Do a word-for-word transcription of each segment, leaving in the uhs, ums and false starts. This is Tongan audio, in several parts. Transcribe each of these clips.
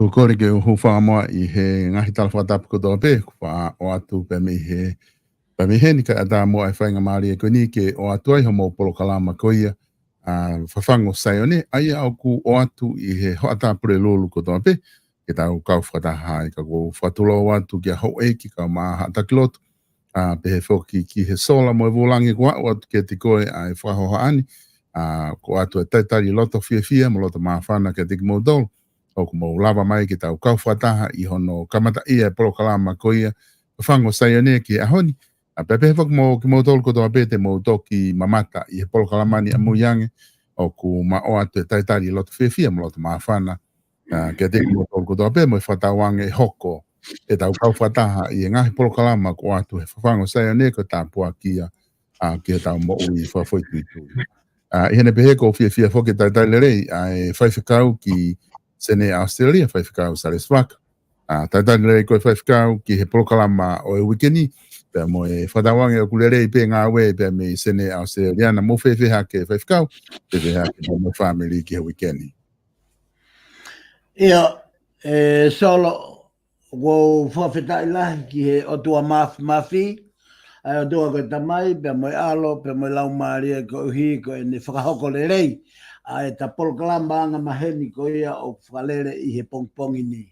ʻOku ou kole ke u hūfanga muʻa ʻi he ngaahi tala fakatapu kotoa pē, kuo ʻoatu pē mei he, pē mei heni kae ʻatā muʻa e faingamālie ko eni ke ʻoatu ai hoʻomou polokalama ko ia, ʻa Fafangu ʻo Saione, ʻa ia ʻoku ʻoatu ʻi he hoʻatā Pulelulu kotoa pē, ke tau kau fakataha ai. Ka ʻoku ou fakatulou atu kia houʻeiki kae ʻumaʻā haʻa taki lotu, ʻa, pehē foki ki he sola mo e vūlangi kuo aʻu atu kiate koe ʻa e fakahohaʻa ni, ʻa, kuo ʻoatu e talitali loto fiefia mo loto māfana kiate kimoutolu, ʻoku mou lava mai ke tau kau fakataha ʻi hono kamataʻia e polokalama ko ia, Fafangu ʻo Saione ki he ʻaho ni, ʻa, pea pehē foki mo kimoutolu kotoa pē te mou toki mamata ʻi he polokalama ni ʻamui ange, ʻoku ma ʻoatu e talitali loto fiefia mo loto māfana, ʻa, kiate kimoutolu kotoa pē mo e fakatauange ʻe hoko ʻetau kau fakataha ʻi he ngaahi polokalama kuo ʻoatu he Fafangu ʻo Saione ko e tāpuaki ia, ʻa, ki heʻetau moʻui fakafoʻituitui. ʻA, ʻi heʻene pehē ʻoku ou fiefia foki ke talitali lelei ʻa e faifekau ki Senē ʻAositelēlia, Faifekau Salesi Vaka. ʻA, talitali lelei koe faifekau ki he polokalama ʻo e uike ni, pea mo e fakatauange ʻoku lelei pē ngāue pē mei Senē ʻAositelēlia. Naʻa mou fēfē hake faifekau, fēfē hake pea mo e fāmili ki he uike ni? ʻIo, ʻe Solo, ʻoku ou fakafetaʻi lahi ki he ʻOtua Māfimafi, ʻa e ʻOtua ko e Tamai, pea mo e ʻAlo, pea mo e Laumālie koeʻuhi ko ʻene fakahoko lelei ʻa ʻeta polokalama anga maheni ko ia ʻoku fakalele ʻi he pongipongi ni.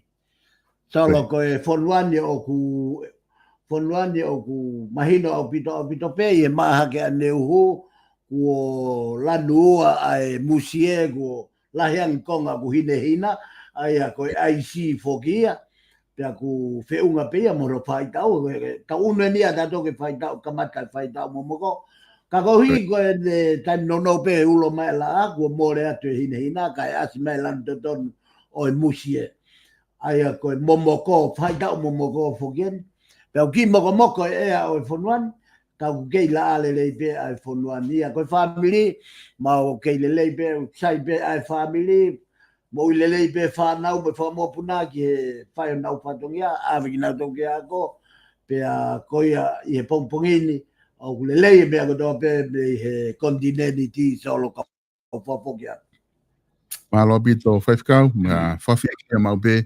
Solo, ko e fonua ni ʻoku, fonua ni ʻoku mahino ʻaupito, ʻaupito pē ʻi he maʻa hake ʻaneuhu, kuo lanu ua ʻa e musie, kuo lahi ange konga ʻoku hinehina, ʻa ia ko e ʻaisi foki ia, pea ʻoku feʻunga pē ia mo hono faitau, ko e, ko e, tau ʻunu eni ʻa tautolu ke faitau, kamata faitau momoko. Ka koeʻuhi ko ʻene taimi nounou pē ulo mai e laʻā, kuo mole atu e hinehina, kae ʻasi mai e lanu totonu ʻo e musie. ʻA ia ko e momoko, faitau momoko foki eni. Pea ʻoku kiʻi mokomoko e ʻea ʻo e fonua ni, ka ʻoku kei laʻā lelei pē ʻa e fonua ni. ʻA ia ko e fāmili, mau kei lelei pē, ʻoku sai pē ʻa e fāmili, moʻui lelei pē fānau mo e fanga mokopuna ki he fai honau fatongia, ʻave kinautolu ki he ako, pea ko ia ʻi he pongipongi ni, ʻoku lelei e meʻa kotoa pē mei he konitinēniti, Solo, ka ʻo fakafoki atu. Mālō ʻaupito faifekau, mo e fakafiefia maʻu pē,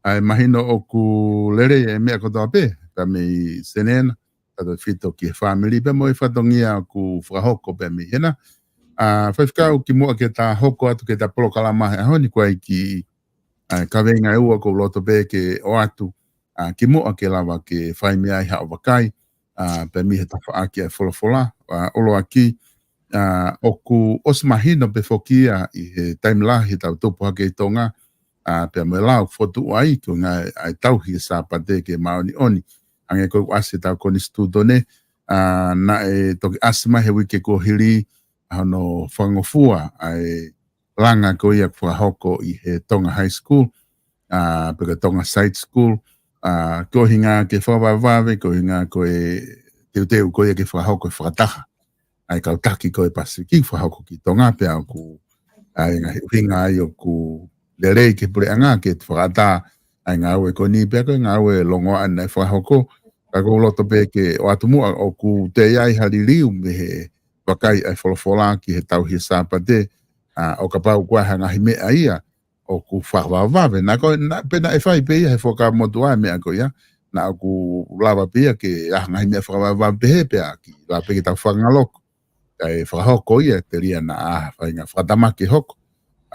ʻa e mahino ʻoku lelei e meʻa kotoa pē, pea mei Senē na, tautautefito ki he fāmili pea mo e fatongia ʻoku fakahoko pea mei hena. ʻA, faifekau kimuʻa ke ta hoko atu ki heʻeta polokalama he ʻaho ni, ko e kiʻi, ʻa, kaveinga ʻe ua ʻoku ou loto pē ke ʻoatu, ʻa, kimuʻa ke lava ke fai mei ai haʻo vakai, ʻa, pea mei he tafaʻaki ʻa e folofola, ʻa, ʻuluaki, ʻa, ʻoku ʻosi mahino pē foki ia ʻi he taimi lahi ʻetau tupu hake ʻi Tonga, ʻa, pea mo e lao ʻoku fokotuʻu ai, ko e ngaahi, ʻa e tauhi e Sāpate ke māʻoniʻoni. Hangē ko e ʻasi ʻetau konisitūtone, ʻa, naʻe toki ʻasi mai he uike kuo hili, ʻa, hono fakangofua ʻa e langa ko ia ʻoku fakahoko ʻi he Tonga High School, ʻa, pe ko e Tonga Side School, ʻa, ko e ʻuhinga ke fakavavevave, ko e ʻuhinga ko e teuteu ko ia ke fakahoko e fakataha ʻa e kau taki ko e Pasifiki, fakahoko ki Tonga, pea ʻoku, ʻa e ngaahi ʻuhinga ai ʻoku lelei ki he puleʻanga ke fakaʻatā ʻa e ngāue ko eni, pea ko e ngāue longoaʻa naʻe fakahoko. Ka ʻoku ou loto pē ke ʻoatu muʻa ʻoku toe ʻi ai ha liliu mei he vakai ʻa e folofola ki he tauhi e Sāpate, ʻa, ʻo kapau ʻoku ʻi ai ha ngaahi meʻa ia ʻoku fakavavevave. Naʻa ko, naʻa, pe naʻe fai pē ia he Fuakava Motuʻa e meʻa ko ia. Naʻa ʻoku lava pē ia ke ʻi ai ha ngaahi meʻa fakavavevave pehē, pea kiʻi lava pē ke tau fakangaloko. Kae fakahoko ia, telia naʻa ʻi ai ha faʻahinga fakatamaki hoko,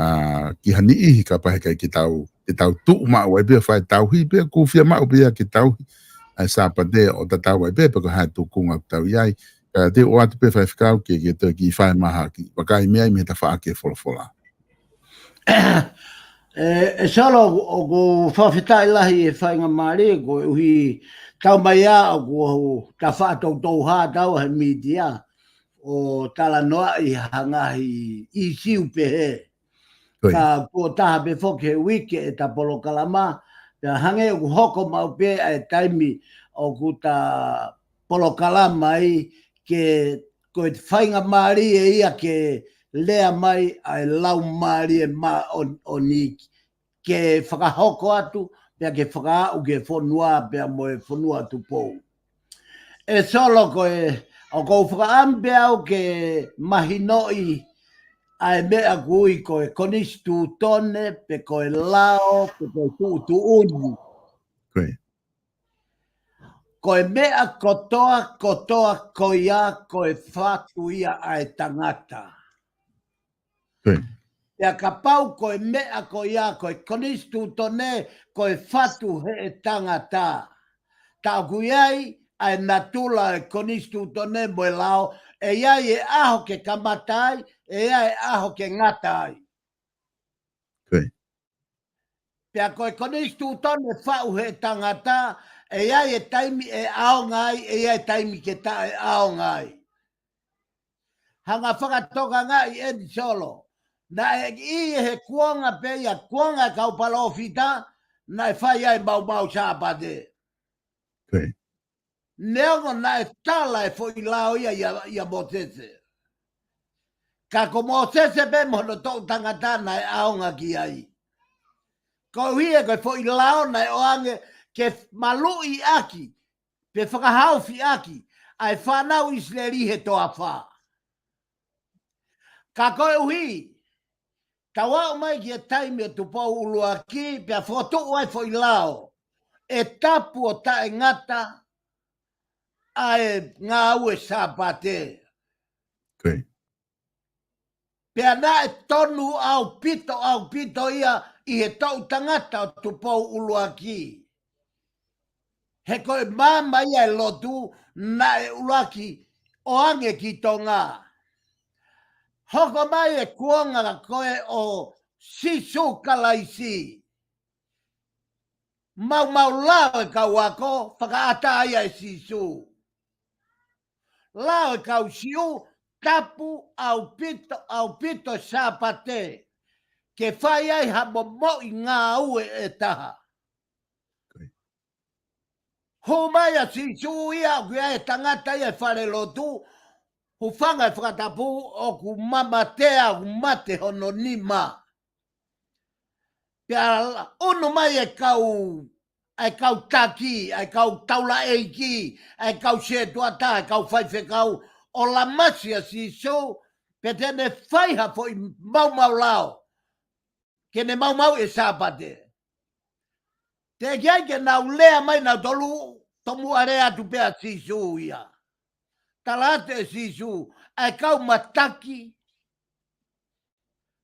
ʻa, ki ha niʻihi kapau he ʻikai ke tau, ke tau tuʻu maʻu ai pē ʻo fai e tauhi, pe ʻoku fiemaʻu pē ia ke tauhi ʻa e Sāpate ʻo tatau ai pē pe ko e hā e tūkunga ʻoku tau ʻi ai. Ka te u ʻoatu pē faifekau ke, ke toe kiʻi fai mai ha kiʻi vakai mei ai mei he tafaʻaki e folofola. ʻE, ʻe Solo, ʻoku ou fakafetaʻi lahi e faingamālie, koeʻuhi tau mai ā ʻoku ou ta faʻa toutou hā tau he mītia ʻo talanoaʻi ha ngaahi ʻīsiu pehē. Ko ia. Ka kuo taha pē foki he uike ʻeta polokalama, pea hangē ʻoku hoko maʻu pē ʻa e taimi ʻoku ta polokalama ai, ke ko e faingamālie ia ke lea mai ʻa e Laumālie Māʻoniʻoni ke fakahoko atu, pea ke fakaaʻu ki he fonua, pea mo e fonua Tupou. ʻE Solo, ko e, ʻoku ou fakaʻamu pē au ke mahinoʻi ʻa e meʻa ʻoku ui ko e konisitūtone, pe ko e lao, pe ko e tuʻutuʻuni. Ko e meʻa kotoa, kotoa ko ia, ko e fatu ia ʻa e tangata. Pea kapau ko e meʻa ko ia, ko e konisitūtone, ko e fatu he tangata. Taʻoku ʻi ai ʻa e natula e konisitūtone mo e lao, ʻe ʻi ai e ʻaho ke kamata ai, ʻe ʻi ai e ʻaho ke ngata ai. Pea ko e konisitūtone faʻu he tangata, ʻe ʻi ai e taimi ʻe ʻaonga ai, ʻe ʻi ai e taimi ke taʻeʻaonga ai. Hanga fakatokangaʻi eni Solo. Naʻe ʻi he kuonga pē ia, kuonga e kau palōfita, naʻe fai ai maumau Sāpate. Neongo naʻe tala e foʻi lao ia ʻia, ʻia Mōsese. Ka ko Mōsese pē mo hono toʻu tangata naʻe ʻaonga ki ai. Koeʻuhi ko e foʻi lao naʻe ʻoange ke maluʻi ʻaki, pe fakahaofi ʻaki, ʻa e fānau ʻIsileli he toafa. Ka koeʻuhi, tau aʻu mai ki he taimi ʻo Tupou ʻUluaki, pea fokotuʻu ai foʻi lao, ʻe tapu ʻo taʻengata ʻa e ngāue Sāpate. Pea naʻe tonu ʻaupito, ʻaupito ia ʻi he toʻu tangata ʻo Tupou ʻUluaki. He ko e maama ia e lotu naʻe ʻuluaki ʻoange ki Tonga. Hoko mai e kuonga ko ē ʻo Sīsū Kalaisi. Maumau lao e kau ako, fakaʻatā ia ʻe Sīsū. Lao e kau Siu, tapu ʻaupito, ʻaupito Sāpate, ke fai ai ha momoʻi ngāue ʻe taha. Hū mai ʻa Sīsū ia ʻoku ʻi ai e tangata ia he fale lotu, hūfanga he fakatapu ʻoku mamatea, ʻoku mate hono nima. Pea ʻunu mai e kau, ʻa e kau taki, ʻa e kau taulaʻeiki, ʻa e kau sētuata, ʻa e kau faifekau, ʻo lamasi ʻa Sīsū, pea te ne fai ha foʻi maumau lao. Ke ne maumau e Sāpate. Teʻeki ai ke nau lea mai nautolu, tomuʻa lea atu pē ʻa Sīsū ia. Tala atu ʻe Sīsū, ʻa e kau mataki.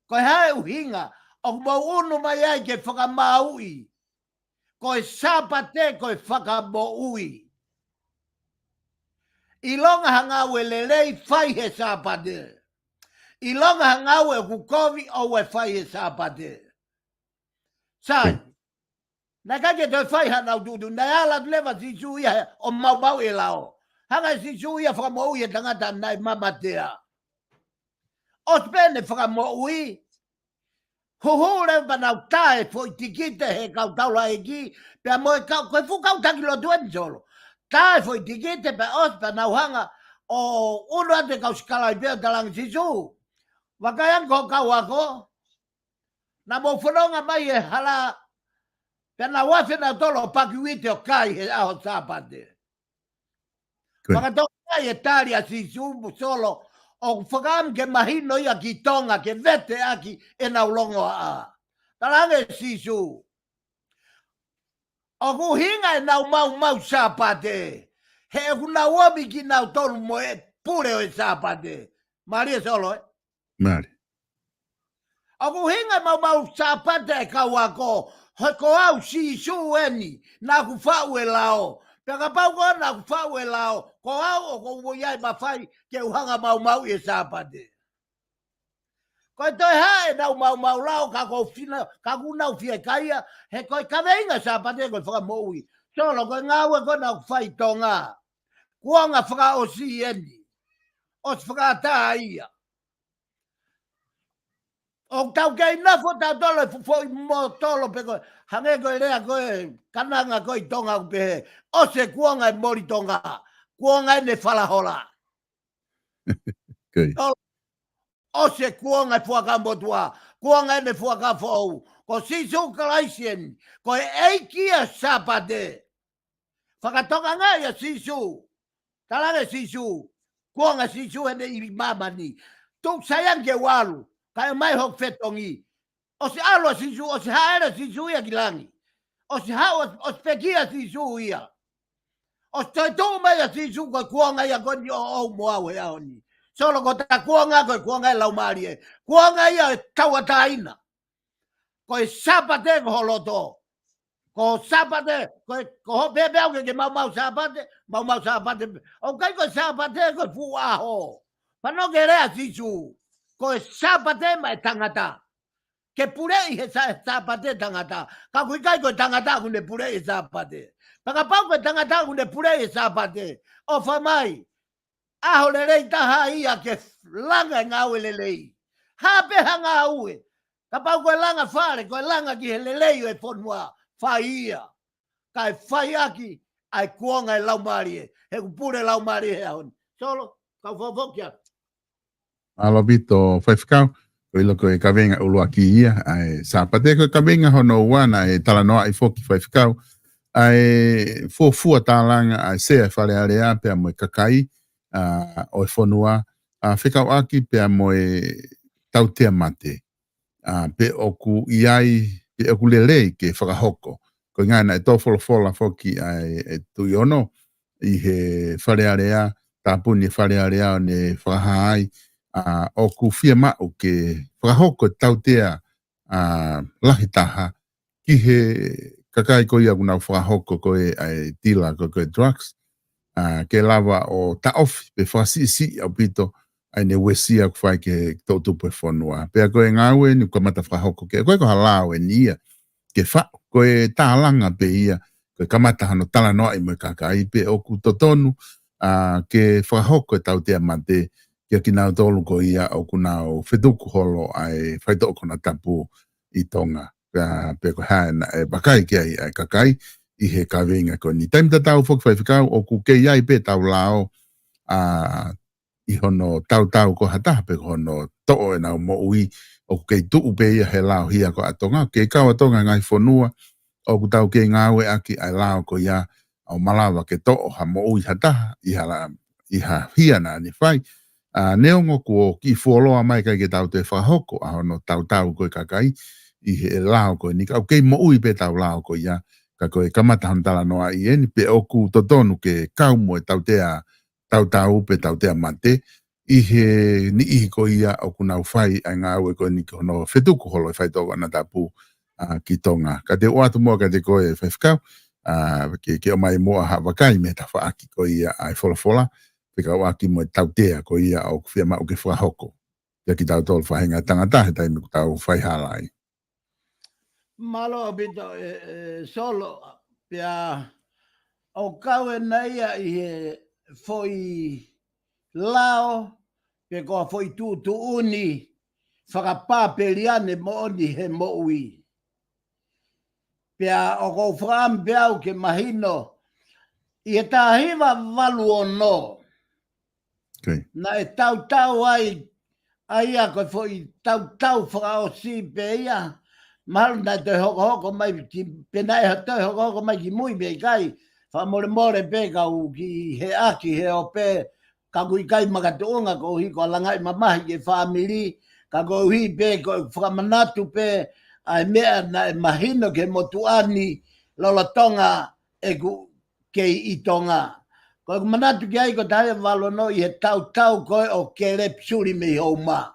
Ko e hā e ʻuhinga, ʻoku mou ʻunu mai ai ke fakamāuʻi. Ko e Sāpate, ko e fakamoʻui. ʻIlonga ha ngāue lelei fai he Sāpate. ʻIlonga ha ngāue ʻoku kovi ʻoua ʻe fai he Sāpate. Sai. Naʻe ʻikai ke toe fai haʻanau tuʻutuʻuni, naʻe ala atu leva Sīsū ia he ʻo maumau e lao. Hanga ʻe Sīsū ia fakamoʻui e tangata naʻe mamatea. ʻOsi pē ʻene fakamoʻui, huhu leva pea nau tā e foʻi tikite he kau taulaʻeiki, pea mo e kau, ko e fuʻu kau taki lotu eni Solo. Tā e foʻi tikite pea ʻosi pea nau hanga ʻo ʻunu atu e kau sikalaipe ʻo talaange Sīsū. Vakai ange ko e kau ako, naʻa mou fononga mai he hala, pea nau afe nautolu ʻo paki uite ʻo kai he ʻaho Sāpate. Fakatokangaʻi e tali ʻa Sīsū mo Solo, ʻoku fakaʻamu ke mahino ia ki Tonga, ke vete ʻaki ʻenau longoaʻa. Talaange ʻe Sīsū. ʻOku ʻuhinga ʻenau maumau Sāpate, he ʻoku nau omi kinautolu mo e pule ʻo e Sāpate. Mālie Solo, ē? Mālie. ʻOku ʻuhinga e maumau Sāpate e kau ako, he ko au Sīsū eni, naʻa ku faʻu e lao. Pea kapau ko au naʻa ku faʻu e lao, ko au ʻoku ou ʻi ai e mafai ke u hanga maumauʻi e Sāpate. Ko e toe hā ʻenau maumau lao, ka ʻoku ou fina, ka ʻoku nau fiekaia, he ko e kaveinga Sāpate ko e fakamoʻui. Solo ko e ngāue ko ena ʻoku fai Tonga. Kuonga fakaʻosi eni. ʻOsi fakaʻatā ia. ʻOku tau kei nofo tautolu he fuʻu foʻi motolo pē ko e, hangē ko e lea ko e kananga ko ē ʻi Tonga ʻoku pehē, ʻosi e kuonga e moli Tonga, kuonga eni e falahola. ʻOsi e kuonga e Fuakava Motuʻa, kuonga eni e Fuakava Foʻou. Ko Sīsū Kalaisi eni, ko e ʻEiki ʻo e Sāpate. Fakatokangaʻi ʻa Sīsū. Talaange ʻe Sīsū, kuonga Sīsū eni ʻi māmani. Tuku sai ange ke u ʻalu. Kae mai hoku fetongi. ʻOsi ʻalu ʻa Sīsū, ʻosi hāʻele ʻa Sīsū ia ki langi. ʻOsi haʻu, ʻosi pekia ʻa Sīsū ia. ʻOsi toetuʻu mai ʻa Sīsū ko e kuonga ia ko eni ʻoʻou mo au he ʻaho ni. Solo, ko ʻeta kuonga ko e kuonga ʻo e Laumālie. Kuonga ia ʻo e tauʻatāina. Ko e Sāpate ko ho loto. Ko Sāpate, ko e, ko hoʻo pehē pē au ke, ke maumau Sāpate, maumau Sāpate. ʻOku ʻikai ko e Sāpate ko e fuʻu ʻaho. Pea naʻe lea ʻa Sīsū. Ko e Sāpate maʻa e tangata. Ke puleʻi he Sā-, Sāpate tangata. Ka ʻoku ʻikai ko e tangata ʻoku ne puleʻi he Sāpate. Pea kapau ko e tangata ʻoku ne puleʻi he Sāpate, ʻofa mai. ʻAho lelei taha ia ke langa e ngāue lelei. Hā pē ha ngāue. Kapau ko e langa fale, ko e langa ki he lelei ʻo e fonua, fai ia. Kae fai ʻaki ʻa e kuonga ʻo e Laumālie. He ʻoku pule Laumālie he ʻaho ni. Solo, kau fakafoki atu. Mālō ʻaupito Faifekau, ko e ʻilo ko e kaveinga ʻuluaki ia, ʻa e Sāpate. Ko e kaveinga hono ua naʻe talanoaʻi foki Faifekau, ʻa e fuofua tālanga ʻa e sea ʻa e Fale Alea pea mo e kakai, ʻa, ʻo e fonua, ʻa, fekauʻaki pea mo e tautea mate. ʻA, pe ʻoku ʻi ai, pe ʻoku lelei ke fakahoko. Ko e ʻuhinga naʻe tō folofola foki ʻa e, e Tuʻi Ono ʻi he Fale Alea, tāpuni e Fale Alea ʻo ne fakahā ai, ʻa, ʻoku fiemaʻu ke fakahoko e tautea, ʻa, lahi taha ki he kakai ko ia ʻoku nau fakahoko ko ē ʻa e tila ko, ko e drugs, ʻa, ke lava ʻo taʻofi pe fakasiʻisiʻi ʻaupito ʻa ʻene uesia ʻoku fai ki he toʻutupu ʻo e fonua. Pea ko e ngāue eni ʻoku kamata fakahoko ke, ko e ko ha lao eni ia ke faʻu, ko e tālanga pē ia, ko e kamata hano talanoaʻi mo e kakai pe ʻoku totonu, ʻa, ke fakahoko e tautea mate kia kinautolu ko ia ʻoku nau fetuku holo ʻa e faitoʻo konatapu ʻi Tonga. Pea, pe ko e hā naʻe vakai ki ai ʻa e kakai ʻi he kaveinga ko eni. Taimi tatau foki Faifekau ʻoku kei ʻi ai pē ʻetau lao, ʻa, ʻi hono tautau ko ha taha pe ko hono toʻo ʻenau moʻui, ʻoku kei tuʻu pē ia he lao hia ko ē ʻa Tonga, kei kau ʻa Tonga he ngaahi fonua ʻoku tau kei ngāueʻaki ʻa e lao ko ia ʻo malava ke toʻo ha moʻui ha taha ʻi ha la-, ʻi ha hia naʻa ne fai. ʻA, neongo kuo kiʻi fuoloa mai ʻikai ke tau toe fakahoko ʻa hono tautau ko e kakai ʻi he lao ko eni, ka ʻoku kei moʻui pē ʻetau lao ko ia, ka ko e kamata hano talanoaʻi eni pe ʻoku totonu ke kau mo e tautea tautau pe tautea mate ʻi he niʻihi ko ia ʻoku nau fai ʻa e ngāue ko eni ki hono fetuku holo e faitoʻo konatapu, ʻa, ki Tonga. Ka te u ʻoatu muʻa kiate koe Faifekau, ʻa, ke, ke ʻomai muʻa ha vakai mei he tafaʻaki ko ia ʻa e folofola, fekauʻaki mo e tautea ko ia ʻoku fiemaʻu ke fakahoko kia kitautolu faʻahinga tangata he taimi ʻoku tau faihala ai. Mālō ʻaupito e, e Solo, pea ʻoku kau ena ia ʻi he foʻi lao, pe ko ha foʻi tuʻutuʻuni fakapapeliane moʻoni he moʻui. Pea ʻoku ou fakaʻamu pē au ke mahino, ʻi he taha hiva valu ono, Okay. Naʻe tautau ai, ʻa ia ko e foʻi tautau fakaʻosi pē ia. Mahalo naʻe toe hokohoko mai ki, pe naʻe toe hokohoko mai ki mui pe ʻikai. Fakamolemole pē kau ki he ʻaki he ope, ka ʻoku ʻikai makatuʻunga koeʻuhi ko e langaʻi mamahi ki he fāmili, ka koeʻuhi pē ko e fakamanatu pē ʻa e meʻa naʻe mahino ki he motuʻa ni lolotonga ʻeku kei ʻi Tonga. Ko ʻeku manatu ki ai ko e taha hiva valu ono ʻi he tautau ko ē ʻo Kelepi Suli mei Houma.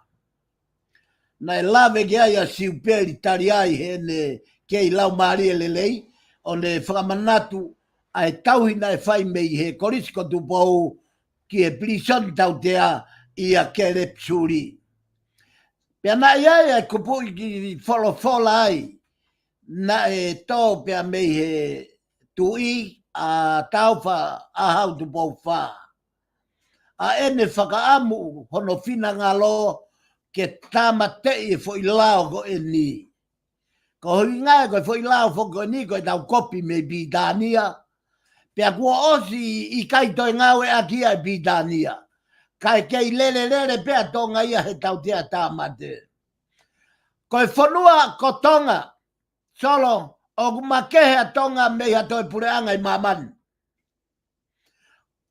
Naʻe lave ki ai ʻa Siupeli Taliai heʻene kei laumālie lelei, ʻo ne fakamanatu ʻa e tauhi naʻe fai mei he Kolisi ko Tupou ki he pilīsone tautea ʻia Kelepi Suli. Pea naʻe ʻi ai ʻa e kupuʻi kiʻi folofola ai, naʻe tō pea mei he Tuʻi ʻa Taufa ʻAhau Tupou Fā. ʻA ʻene fakaʻamu hono finangalo ke tāmateʻi e foʻi lao ko eni. Ko e ʻuhinga ia ko e foʻi lao foki ko eni ko ʻetau kopi mei Pilitānia. Pea kuo ʻosi ʻikai toe ngāueʻaki ia ʻe Pilitānia. Kae kei lelelele pē ʻa Tonga ia he tautea tāmate. Ko e fonua ko Tonga, Solo, ʻoku makehe ʻa Tonga mei ha toe puleʻanga ʻi māmani.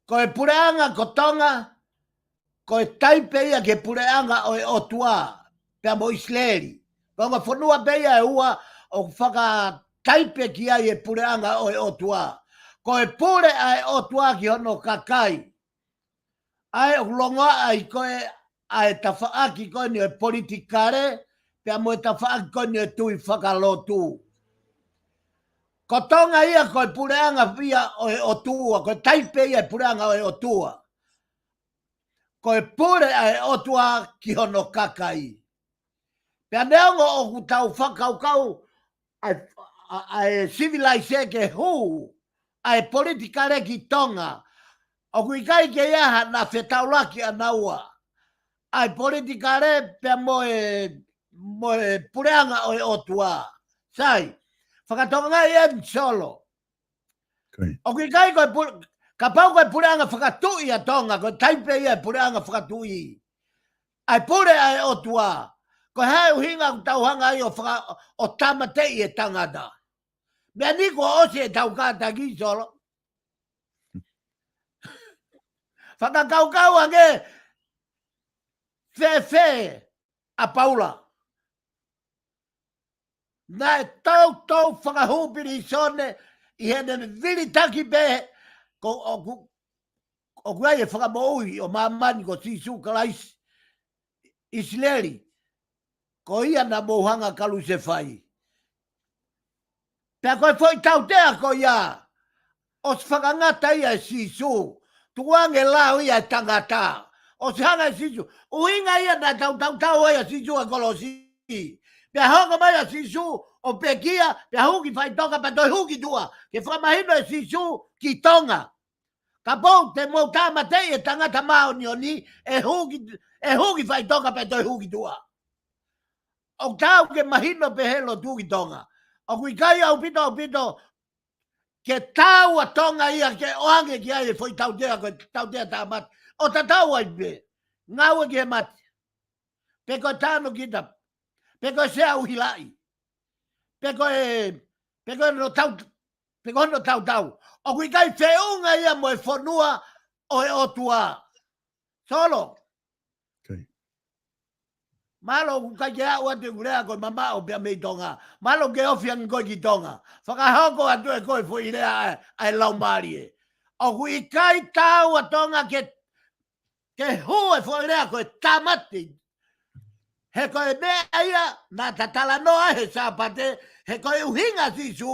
Ko e puleʻanga ko Tonga, ko e taipe ia ki he puleʻanga ʻo e ʻOtua. pea mo ʻIsileli. Ko e ongo fonua pē ia ʻe ua ʻoku fakataipe ki ai e puleʻanga ʻo e ʻOtua. Ko e pule ʻa e ʻOtua ki hono kakai. ʻA ē ʻoku longoaʻa ai ko ē ʻa e tafaʻaki ko eni ʻo e politikale, pea mo e tafaʻaki ko eni ʻo e tui fakalotu. Ko Tonga ia ko e puleʻanga ia ʻo e ʻOtua, ko e taipe ia e puleʻanga ʻo e ʻOtua. Ko e pule ʻa e ʻOtua ki hono kakai. Pea neongo ʻoku tau fakakaukau ʻa e, ʻa, ʻa e sivilaise ke hū ʻa e politikale ki Tonga, ʻoku ʻikai ke ʻi ai ha na fetaulaki ʻanaua ʻa e politikale pea mo e, mo e puleʻanga ʻo e ʻOtua. Sai, fakatonga ia ʻe Solo. ʻOku ʻikai ko e pule, kapau ko e puleʻanga fakatuʻi ʻa Tonga, ko e taipe ia e puleʻanga fakatuʻi. ʻA e pule ʻa e ʻOtua. Ko e hā e ʻuhinga ʻoku tau hanga ai ʻo faka-, ʻo tāmateʻi e tangata. Meʻa ni kuo ʻosi e tau kātaki Solo. Fakakaukau ange fēfē ʻa Paula. Naʻe toutou fakahū pilīsone ʻi heʻene vilitaki pē, ko ʻoku, ʻoku ʻi ai e fakamoʻui ʻo māmani ko Sīsū Kalaisi, ʻIsileli, ko ia naʻa mou hanga kalusefai. Pea ko e foʻi tautea ko ia, ʻosi fakangata ia ʻe Sīsū, tukuange lao ia e tangata. ʻOsi hanga ʻe Sīsū, ʻuhinga ia naʻa tau tautau ai ʻa Sīsū ʻa e kolosi. Pea hoko mai ʻa Sīsū ʻo pekia, pea hū ki faʻitoka, pea toe hū ki tuʻa. Ke fakamahino ʻe Sīsū ki Tonga. Kapau te mou tāmateʻi e tangata māʻoniʻoni, ʻe hū ki, ʻe hū ki faʻitoka pea toe hū ki tuʻa. ʻOku tau ke mahino pē he lotu ki Tonga. ʻOku ʻikai ʻaupito, ʻaupito, ke tau ʻa Tonga ia ke ʻoange ki ai e foʻi tautea ko e tautea tāmate. ʻO tatau ai pē. Ngāue ki he mate. Pe ko e tano kita. Pe ko e sea uhilaʻi. Pe ko e, pe ko e no tau, pe ko hono tautau. ʻOku ʻikai feʻunga ia mo e fonua ʻo e ʻOtua. Solo. Mālō ʻoku ʻikai ke aʻu atu ʻeku lea ko e mamaʻo pea mei Tonga. Mālō ke ofi ange koe ki Tonga. Fakahoko atu ʻe koe foʻi lea ʻa e, ʻa e laumālie. ʻOku ʻikai tau ʻa Tonga ke, ke hū e foʻi lea ko e tāmate. He ko e meʻa ia naʻa ta talanoa he Sāpate, he ko e ʻuhinga Sīsū,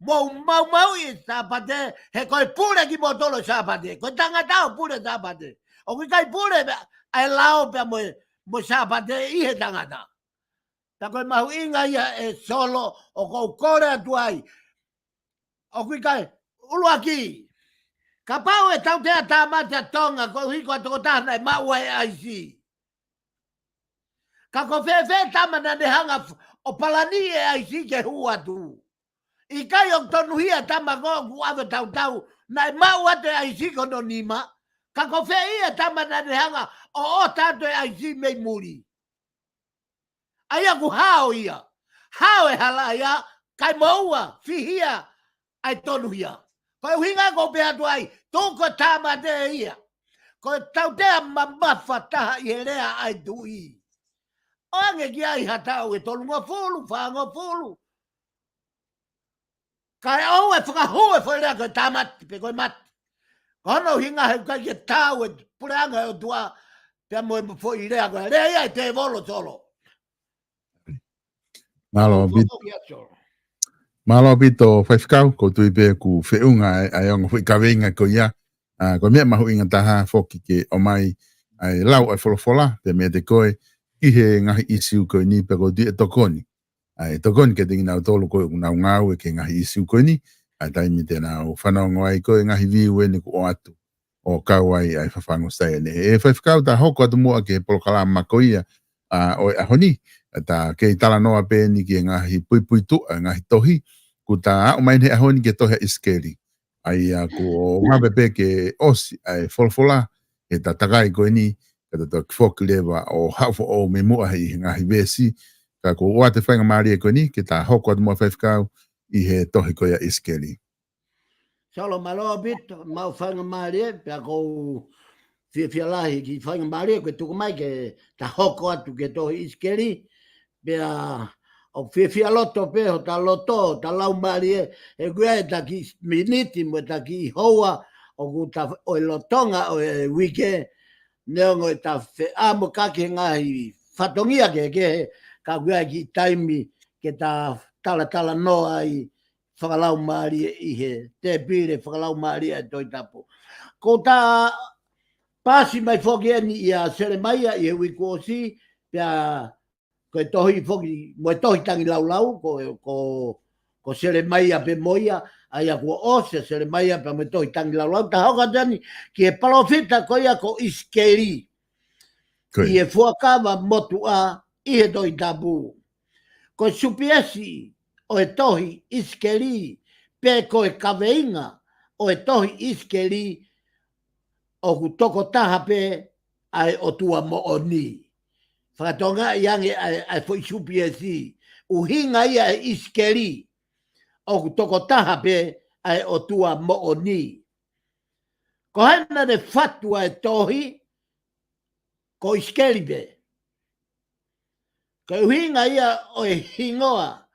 mou maumauʻi e Sāpate, he ko e pule kimoutolu e Sāpate, ko e tangata ʻoku pule Sāpate. ʻOku ʻikai pule ʻa e lao pea mo e, mo e Sāpate ʻi he tangata. Pea ko e mahuʻinga ia ʻe Solo ʻoku ou kole atu ai. ʻOku ʻikai, ʻuluaki. Kapau ʻe tautea tāmate ʻa Tonga, koeʻuhi ko e tokotaha naʻe maʻu ai e ʻaisi. Ka ko fēfē tama naʻa ne hanga f-, ʻo palani e ʻaisi ke hū atu. ʻIkai ʻoku tonuhia tama ko ē ʻoku ʻave tautau, naʻe maʻu atu e ʻaisi ko hono nima. Ka ko fē ia tama naʻa ne hanga ʻo ʻota atu e ʻaisi mei muli. ʻA ia ʻoku hao ia. Hao e hala ia, kae moʻua, fihia, ʻa e tonuhia. Ko e ʻuhinga ʻoku ou pehē atu ai, tuku e tāmate ia. Ko e tautea mamafa taha ʻi he lea ʻa e tuʻi. ʻOange ki ai ha taʻu ʻe tolungofulu, fāngofulu. Kae ʻoua ʻe fakahū e foʻi lea ko e tāmate, pe ko e mate. Ko hono ʻuhinga he ʻikai ke tau e puleʻanga ʻo e ʻOtua, pea mo e foʻi lea ko e lea ia ʻa e tēvolo Solo. Mālō ʻaupito. Mālō ʻaupito, Faifekau, ʻoku ou tui pē ʻoku feʻunga ʻa e, ʻa e ongo foʻi kaveinga ko ia. ʻA, ko e meʻa mahuʻinga taha foki ke ʻomai ʻa e lau ʻa e folofola, pea meiate koe, ʻi he ngaahi ʻīsiu ko eni pea ʻoku ou tui ʻe tokoni. ʻA e tokoni kiate kinautolu ko ē ʻoku nau ngāue ki he ngaahi ʻīsiu ko eni, ʻa e taimi te nau fanongo ai ko e ngaahi viu eni kuo ʻoatu ʻo kau ai ʻa e fafangu sai eni. ʻE Faifekau, ta hoko atu muʻa ki he polokalama ko ia, ʻa, ʻo e ʻaho ni, ʻa, ta kei talanoa pē eni ki he ngaahi puipuituʻa, ngaahi tohi, kuo ta aʻu mai eni he ʻaho ni ki he tohi ʻa ʻIsikeli. ʻA ia kuo ngata pē ke ʻosi ʻa e folofola, ʻe ta takai ko eni, ka ta toki foki leva ʻo haʻu foʻou mei muʻa ʻi he ngaahi veesi, ka kuo ʻoatu e faingamālie ko eni, ke ta hoko atu muʻa Faifekau ʻi he tohi ko ia ʻa ʻIsikeli. Solo, mālō ʻaupito, maʻu faingamālie, pea ʻoku ou fiefia lahi ki he faingamālie ko e tuku mai ke ta hoko atu ki he tohi ʻIsikeli. Pea ʻoku fiefia loto pē hota loto, hota laumālie, he ko e ʻeta kiʻi miniti mo ʻeta kiʻi houa ʻoku ta ʻi he lolotonga ʻo e uike, neongo ʻeta feʻamoʻakaki he ngaahi fatongia kehekehe, ka ko e kiʻi taimi ke ta talatalanoa ai fakalaumālie ʻi he tēpile fakalaumālie ʻa e Tohi Tapu. Ko ʻeta paasi mai foki eni ʻia Selemaia ʻi he uike kuo ʻosi, pea ko e tohi foki, mo e tohi tangilāulau, ko, ko, ko Selemaia pē mo ia, ʻa ia kuo ʻosi ʻa Selemaia pea mo e tohi tangilāulau, ta hoko atu eni ki he palōfita ko ia ko ʻIsikeli. Ko ia. ʻI he fuakava motuʻa ʻi he Tohi Tapu. Ko e supiesi ʻo e tohi ʻIsikeli, pe ko e kaveinga ʻo e tohi ʻIsikeli, ʻoku tokotaha pē ʻa e ʻOtua moʻoni. Fakatokangaʻi ange ʻa e, ʻa e foʻi supiesi, ʻuhinga ia ʻe ʻIsikeli, ʻoku tokotaha pē ʻa e ʻOtua moʻoni. Ko hai naʻa ne fatu ʻa e tohi, ko ʻIsikeli pē. Ko e ʻuhinga ia ʻo e hingoa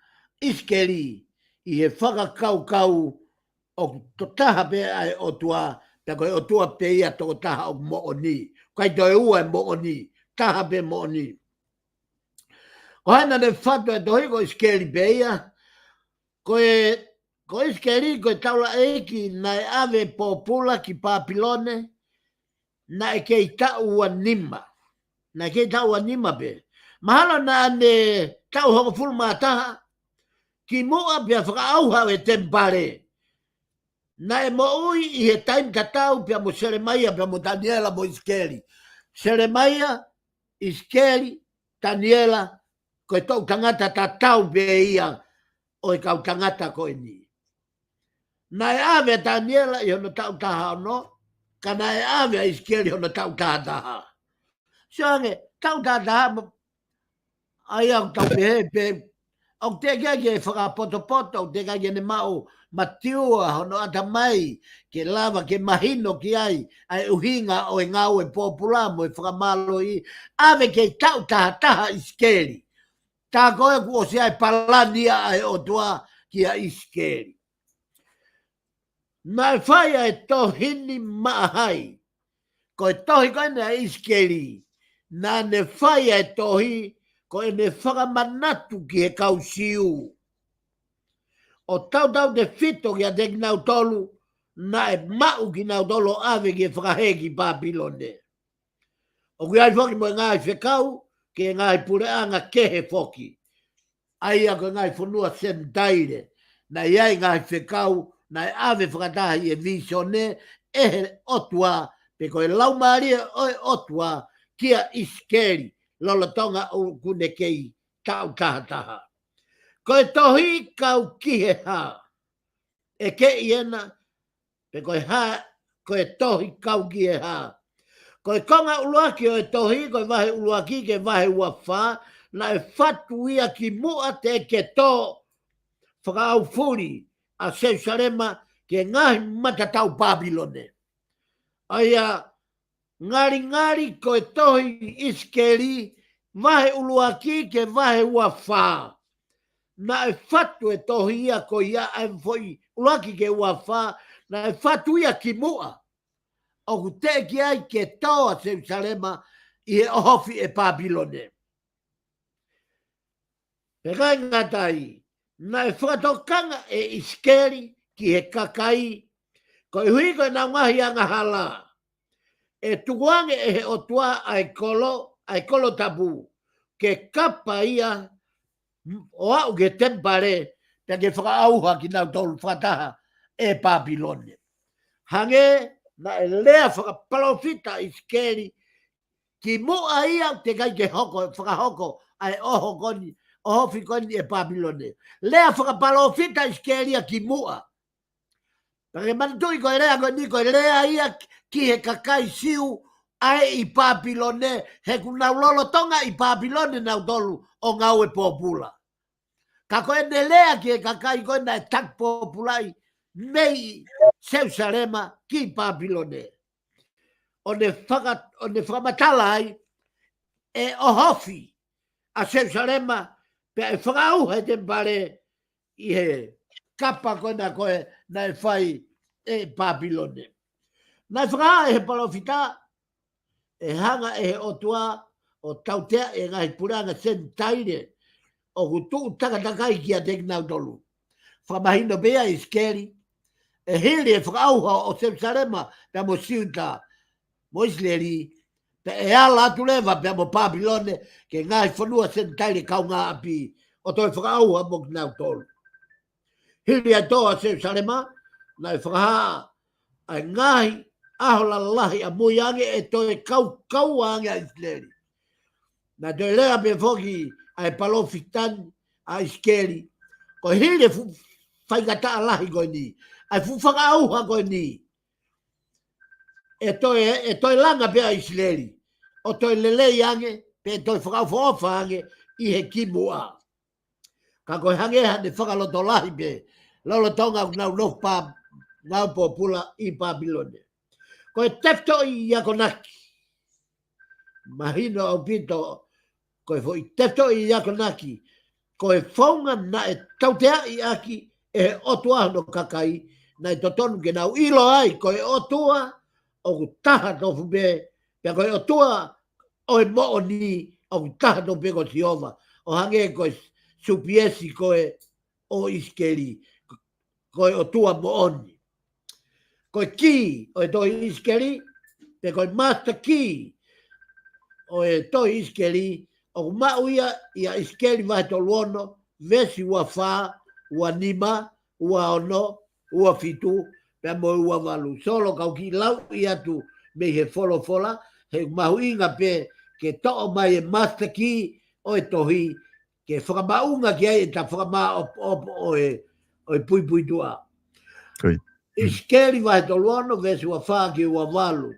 ʻIsikeli ʻi he fakakaukau ʻoku tokotaha pē ʻa e ʻOtua, pea ko e ʻOtua pē ia tokotaha ʻoku moʻoni. ʻIkai toe ua e moʻoni, taha pē moʻoni. Ko hai naʻa ne fatu ʻa e tohi ko ʻIsikeli pē ia, ko e, ko ʻIsikeli ko e taulaʻeiki naʻe ʻave pōpula ki Papilone, naʻe kei taʻu ua nima. Naʻe kei taʻu ua nima pē. Mahalo naʻa ne taʻu hongofulu mā taha, kimuʻa pea fakaʻauha ʻa e temipale. Naʻe moʻui ʻi he taimi tatau pea mo Selemaia, pea mo Taniela mo ʻIsikeli. Selemaia, ʻIsikeli, Taniela, ko e toʻu tangata tatau pē ia ʻo e kau tangata ko eni. Naʻe ʻave ʻa Taniela ʻi hono taʻu taha ono, ka naʻe ʻave ʻa ʻIsikeli hono taʻu taha taha. Sio ange, taʻu taha taha, mo, ʻa ia ʻoku tau pehē pē, ʻoku teʻeki ai ke fakapotopoto, ʻoku teʻeki ai ke ne maʻu matiua hono ʻatamai, ke lava ke mahino ki ai ʻa e ʻuhinga ʻo e ngāue pōpula mo e fakamālohi, ʻave kei taʻu taha taha ʻIsikeli. Tā ko ē kuo ʻosi ʻi ai e palani ʻa e ʻOtua kia ʻIsikeli. Naʻe fai ʻa e tohi ni maʻa hai? Ko e tohi ko eni ʻa ʻIsikeli, naʻa ne fai ʻa e tohi ko ʻene fakamanatu ki he kau Siu. ʻO tautautefito kiate kinautolu naʻe maʻu kinautolu ʻo ʻave ke fakahē ki Papilone. ʻOku ʻi ai foki mo e ngaahi fekau ki he ngaahi puleʻanga kehe foki, ʻa ia ko e ngaahi fonua Senitaile. Naʻe ʻi ai e ngaahi fekau naʻe ʻave fakataha ʻi he vīsone ʻe he ʻOtua, pe ko e Laumālie ʻo e ʻOtua kia ʻIsikeli, lolotonga ʻoku ne kei taʻu taha taha. Ko e tohi kau ki he hā? ʻE kei ʻi hena, pe ko e hā, ko e tohi kau ki he hā? Ko e konga ʻuluaki ʻo e tohi, ko e vahe ʻuluaki ki he vahe ua fā, naʻe fatu ia kimuʻa teʻeki ke tō fakaʻaufuli ʻa Selusalema ki he ngaahi matatau Papilone. ʻA ia, ngalingali ko e tohi ʻIsikeli, vahe ʻuluaki ki he vahe ua fā. Naʻe fatu e tohi ia ko ia, ʻa e foʻi ʻuluaki ki he ua fā, naʻe fatu ia kimuʻa ʻoku teʻeki ai ke tō ʻa Selusalema ʻi he ʻohofi ʻe Papilone. Pea ʻikai ngata ai, naʻe fakatokanga ʻe ʻIsikeli ki he kakai, koeʻuhi ko ʻenau ngaahi angahala, ʻe tukuange ʻe he ʻOtua ʻa e kolo, ʻa e kolo tapu, ke kapa ia ʻo aʻu ki he temipale, pea ke fakaʻauha kinautolu fakataha ʻe Papilone. Hangē naʻe lea fakapalōfita ʻIsikeli kimuʻa ia teʻeki ai ke hoko, fakahoko ʻa e ʻoho ko eni, ʻohofi ko eni ʻe Papilone. Lea fakapalōfita ʻIsikeli ia kimuʻa. Pea ke manatuʻi ko e lea ko eni, ko e lea ia ki he kakai Siu ʻa ē ʻi Papilone, he kuo nau lolotonga ʻi Papilone nautolu ʻo ngāue pōpula. Ka ko ʻene lea ki he kakai ko ē naʻe taki pōpulaʻi mei Selusalema ki Papilone. ʻo ne faka-, ʻo ne fakamatala ai ʻe ʻohofi ʻa Selusalema, pea ʻe fakaʻauha e temipale ʻi he kapa ko ena ko ē naʻe fai ʻe Papilone. Naʻe fakahā ʻe he palōfita, ʻe hanga ʻe he ʻOtua ʻo tautea e ngaahi puleʻanga Senitaile ʻoku tuʻu takatakai kiate kinautolu. Fakamahino pē ia ʻe ʻIsikeli, ʻe hili e fakaʻauha ʻo Selusalema pea mo Siuta mo ʻIsileli, pea ʻe ala atu leva pea mo Papilone ki he ngaahi fonua Senitaile kaungāʻapi ʻo toe fakaʻauha mo kinautolu. Hili e tō ʻa Selusalema, naʻe fakahā ʻa e ngaahi ʻaho lalahi ʻamui ange ʻe toe kaukaua ange ʻa ʻIsileli. Naʻe toe lea pē foki ʻa e palōfita ni ʻa ʻIsikeli, ko e hili e fuʻu faingataʻa lahi ko eni, ʻa e fuʻu fakaʻauha ko eni, ʻe toe, ʻe toe langa pē ʻa ʻIsileli ʻo toe lelei ange, pea ʻe toe fakaʻofoʻofa ange ʻi he kimuʻa. Ka ko e hangē haʻane fakalotolahi pē lolotonga ʻoku nau nofo pē ngāue pōpula ʻi Papilone. Ko e tefitoʻi akonaki, mahino ʻaupito, ko e foʻi tefitoʻi akonaki, ko e founga naʻe tauteaʻi ʻaki ʻe he ʻOtua hono kakai, naʻe totonu ke nau ʻilo ai ko e ʻOtua ʻoku taha tofu pē, pea ko e ʻOtua ʻo e moʻoni ʻoku taha tofu pē ko Sihova, ʻo hangē ko e supiesi ko ē ʻo ʻIsikeli, ko e ʻOtua moʻoni. Ko e kī ʻo e tohi ʻIsikeli, pe ko e master key ʻo e tohi ʻIsikeli, ʻoku maʻu ia ʻia ʻIsikeli vahe tolu ono, veesi ua fā, ua nima, ua ono, ua fitu, pea mo e ua valu. Solo, kau kiʻi lauʻi atu mei he folofola, he mahuʻinga pē ke toʻo mai e master key ʻo e tohi, ke fakamaʻunga ki ai ʻeta fakamāʻopoʻopo ʻo e, ʻo e puipuituʻa. Ko ia. ʻIsikeli vahe tolu ono, veesi ua fā ki he ua valu.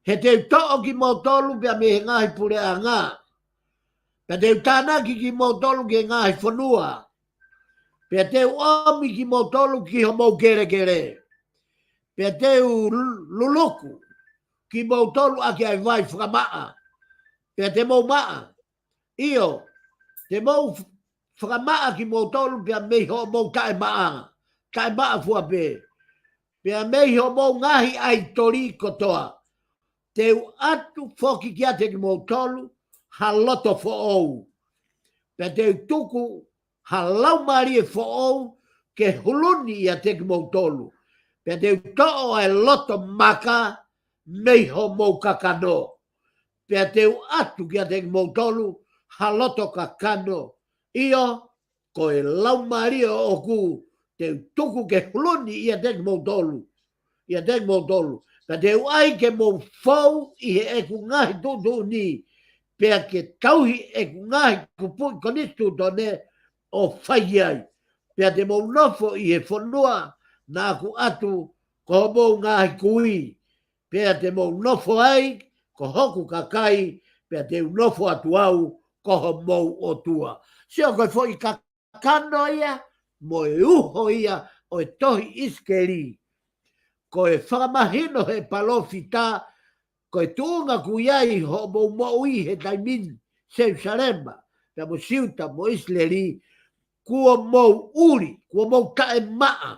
He te u toʻo kimoutolu pea mei he ngaahi puleʻanga, pea te u tānaki kimoutolu ki he ngaahi fonua, pea te u ʻomi kimoutolu ki homou kelekele, pea te u lu-, luluku kimoutolu ʻaki ʻa e vai fakamaʻa, pea te mou maʻa. ʻIo, te mou f-, fakamaʻa kimoutolu pea mei hoʻomou taʻemaʻa, taʻemaʻa fua pē, pea mei hoʻomou ngaahi ʻaitoli kotoa. Te u ʻatu foki kiate kimoutolu ha loto foʻou, pea te u tuku ha laumālie foʻou ke huluni ʻiate kimoutolu, pea te u toʻo ʻa e loto maka mei hoʻomou kakano, pea te u ʻatu kiate kimoutolu ha loto kakano. ʻIo, ko e laumālie ʻoʻoku te u tuku ke huluni ʻiate kimoutolu, ʻiate kimoutolu. Pea te u ʻai ke mou fou ʻi heʻeku ngaahi tuʻutuʻuni, pea ke tauhi ʻeku ngaahi kupuʻi konisitūtone ʻo fai ai. Pea te mou nofo ʻi he fonua naʻa ku ʻatu ko homou ngaahi kui, pea te mou nofo ai ko hoku kakai, pea te u nofo atu au ko homou ʻOtua. Sio, ko e foʻi kakano ia mo e uho ia ʻo e tohi ʻIsikeli. Ko e fakamahino he palōfita, ko e tuʻunga ʻoku ʻi ai hoʻomou moʻui he taimi ni, Selusalema pea mo Siuta mo ʻIsileli, kuo mou ʻuli, kuo mou taʻemaʻa.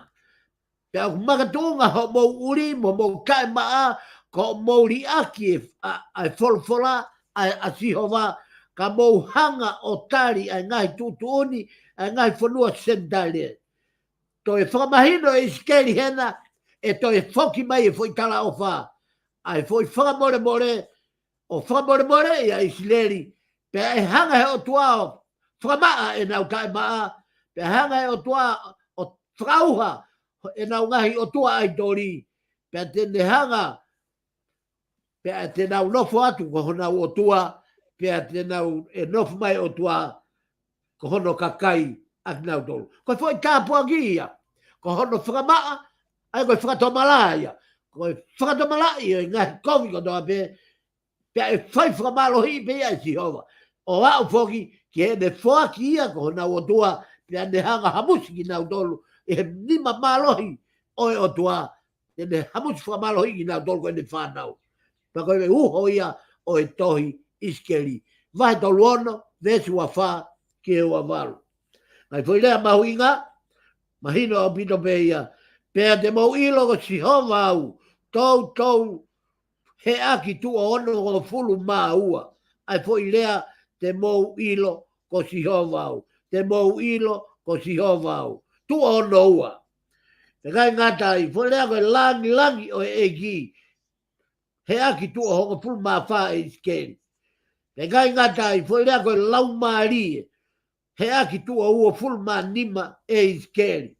Pea ʻoku makatuʻunga hoʻomou ʻuli mo hoʻomou taʻemaʻa, ko hoʻomou liʻaki e, ʻa, ʻa e folofola ʻa, ʻa Sihova, ka mou hanga ʻo tali ʻa e ngaahi tuʻutuʻuni ʻa e ngaahi fonua Senitaile. Toe fakamahino ʻe ʻIsikeli hena, ʻe toe foki mai e foʻi talaʻofa, ʻa e foʻi fakamolemole, ʻo fakamolemoleʻi ʻa ʻIsileli, pea ʻe hanga he ʻOtua ʻo fakamaʻa ʻenau taʻemaʻa, pea hanga he ʻOtua ʻo fakaʻauha ʻenau ngaahi ʻotua ʻaitoli, pea te ne hanga, pea te nau nofo atu ko honau ʻOtua, pea te nau, ʻe nofo mai ʻOtua ko hono kakai ʻa kinautolu. Ko e foʻi tāpuaki ia, ko hono fakamaʻa, ʻa ia ko e fakatomala ia. Ko e fakatomalaʻi ʻo e ngaahi kovi kotoa pē, pea ʻe fai fakamālohiʻi pē ia ʻe Sihova. ʻO aʻu foki ki heʻene foaki ia ko honau ʻOtua, pea ne hanga hamusi kinautolu ʻe he nima mālohi ʻo e ʻOtua, te ne hamusi fakamālohiʻi kinautolu ko ʻene fānau. Pea ko e uho ia ʻo e tohi ʻIsikeli. Vahe tolu ono, veesi ua fā ki he ua valu. Ngaahi foʻi lea mahuʻinga, mahino ʻaupito pē ia. Pea te mou ʻilo ko Sihova au, toutou heʻaki tuʻo onongofulu mā ua. ʻA e foʻi lea te mou ʻilo ko Sihova au. Te mou ʻilo ko Sihova au. Tuʻo ono ua. Pea ʻikai ngata ai, foʻi lea ko e langilangi ʻo e ʻEiki. Heʻaki tuʻo hongofulu mā fā ʻe ʻIsikeli. Pea ʻikai ngata ai, foʻi lea ko e laumālie. Heʻaki tuʻo uofulu mā nima ʻe ʻIsikeli.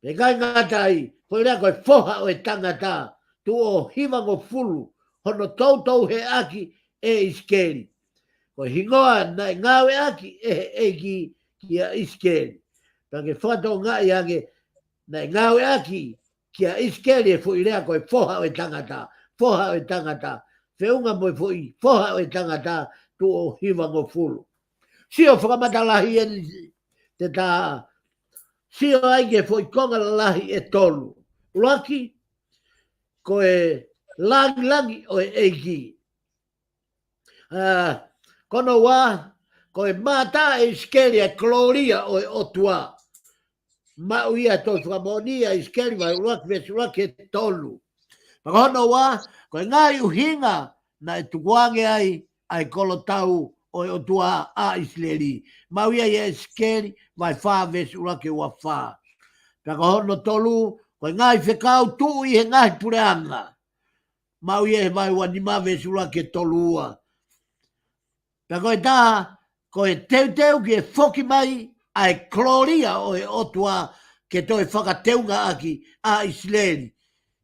Pea ʻikai ngata ai, foʻi lea ko e foha ʻo e tangata, tuʻo hivangofulu, hono toutou heʻaki ʻe ʻIsikeli. Ko e hingoa naʻe ngāueʻaki ʻe he ʻEiki kia ʻIsikeli. Pea ke fakatokangaʻi ange, naʻe ngāueʻaki kia ʻIsikeli e foʻi lea ko e foha ʻo e tangata, foha ʻo e tangata, feʻunga mo e foʻi foha ʻo e tangata tuʻo hivangofulu. Sio fakamatalahi eni te ta sio ai ki he foʻi konga lalahi ʻe tolu. ʻUluaki, ko e langilangi ʻo e ʻEiki. ʻA, ko hono ua, ko e mātā ʻe ʻIsikeli e kolōlia ʻo e ʻOtua. Maʻu ia ʻi he tohi Fakamoʻoni ʻa ʻIsikeli vahe ʻuluaki veesi ʻuluaki ki he tolu. Pea ko hono ua, ko e ngaahi ʻuhinga naʻe tukuange ai ʻa e kolotau ʻo e ʻOtua ʻa ʻIsileli. Maʻu ia ʻia ʻIsikeli vahe fā veesi ʻuluaki ki he ua fā. Pea ko hono tolu, ko e ngaahi fekau tuʻu ʻi he ngaahi puleʻanga. Maʻu ia he vahe ua nima veesi ʻuluaki ki he tolu ua. Pea ko e taha, ko e teuteu ki he foki mai ʻa e kolōlia ʻo e ʻOtua ke toe fakateungaʻaki ʻa ʻIsileli.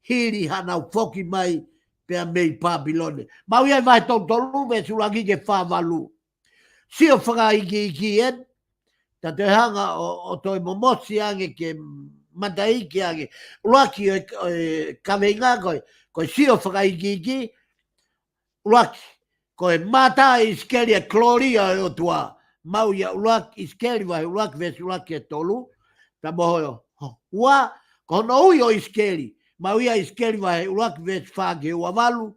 Hili haʻanau foki mai pea mei Pāpilone. Maʻu ia he vahe tolu tolu veesi ʻuluaki ki he fā valu. Sio fakaikiiki eni, ta toe hanga ʻo, ʻo toe momosi ange ke mataʻi ange. ʻUluaki ʻo e, ʻo e kaveinga ko e, ko e sio fakaikiiki, ʻuluaki, ko e mātā ʻe ʻIsikeli e kolōlia ʻo e ʻOtua. Maʻu ia ʻuluaki ʻIsikeli vahe ʻuluaki veesi ʻuluaki ki he tolu. Pea mo hono ua, ko hono ui ʻo ʻIsikeli. Maʻu ia ʻIsikeli vahe ʻuluaki veesi fā ki he ua valu.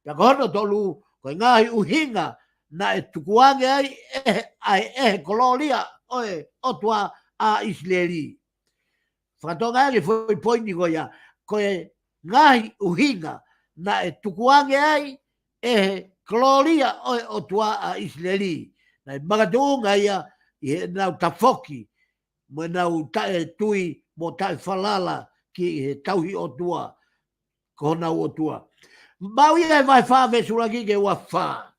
Pea ko hono tolu, ko e ngaahi ʻuhinga naʻe tukuange ai ʻe he, ʻa e, ʻe he kolōlia ʻo e ʻOtua ʻa ʻIsileli. Fakatokangaʻi ange foʻi poini ko ia, ko e ngaahi ʻuhinga naʻe tukuange ai ʻe he kolōlia ʻo e ʻOtua ʻa ʻIsileli. Naʻe makatuʻunga ia ʻi heʻenau tafoki, mo ʻenau taʻetui, mo taʻefalala ki he tauhi ʻOtua, ko honau ʻOtua. Maʻu ia he vahe fā veesi ʻuluaki ki he ua fā.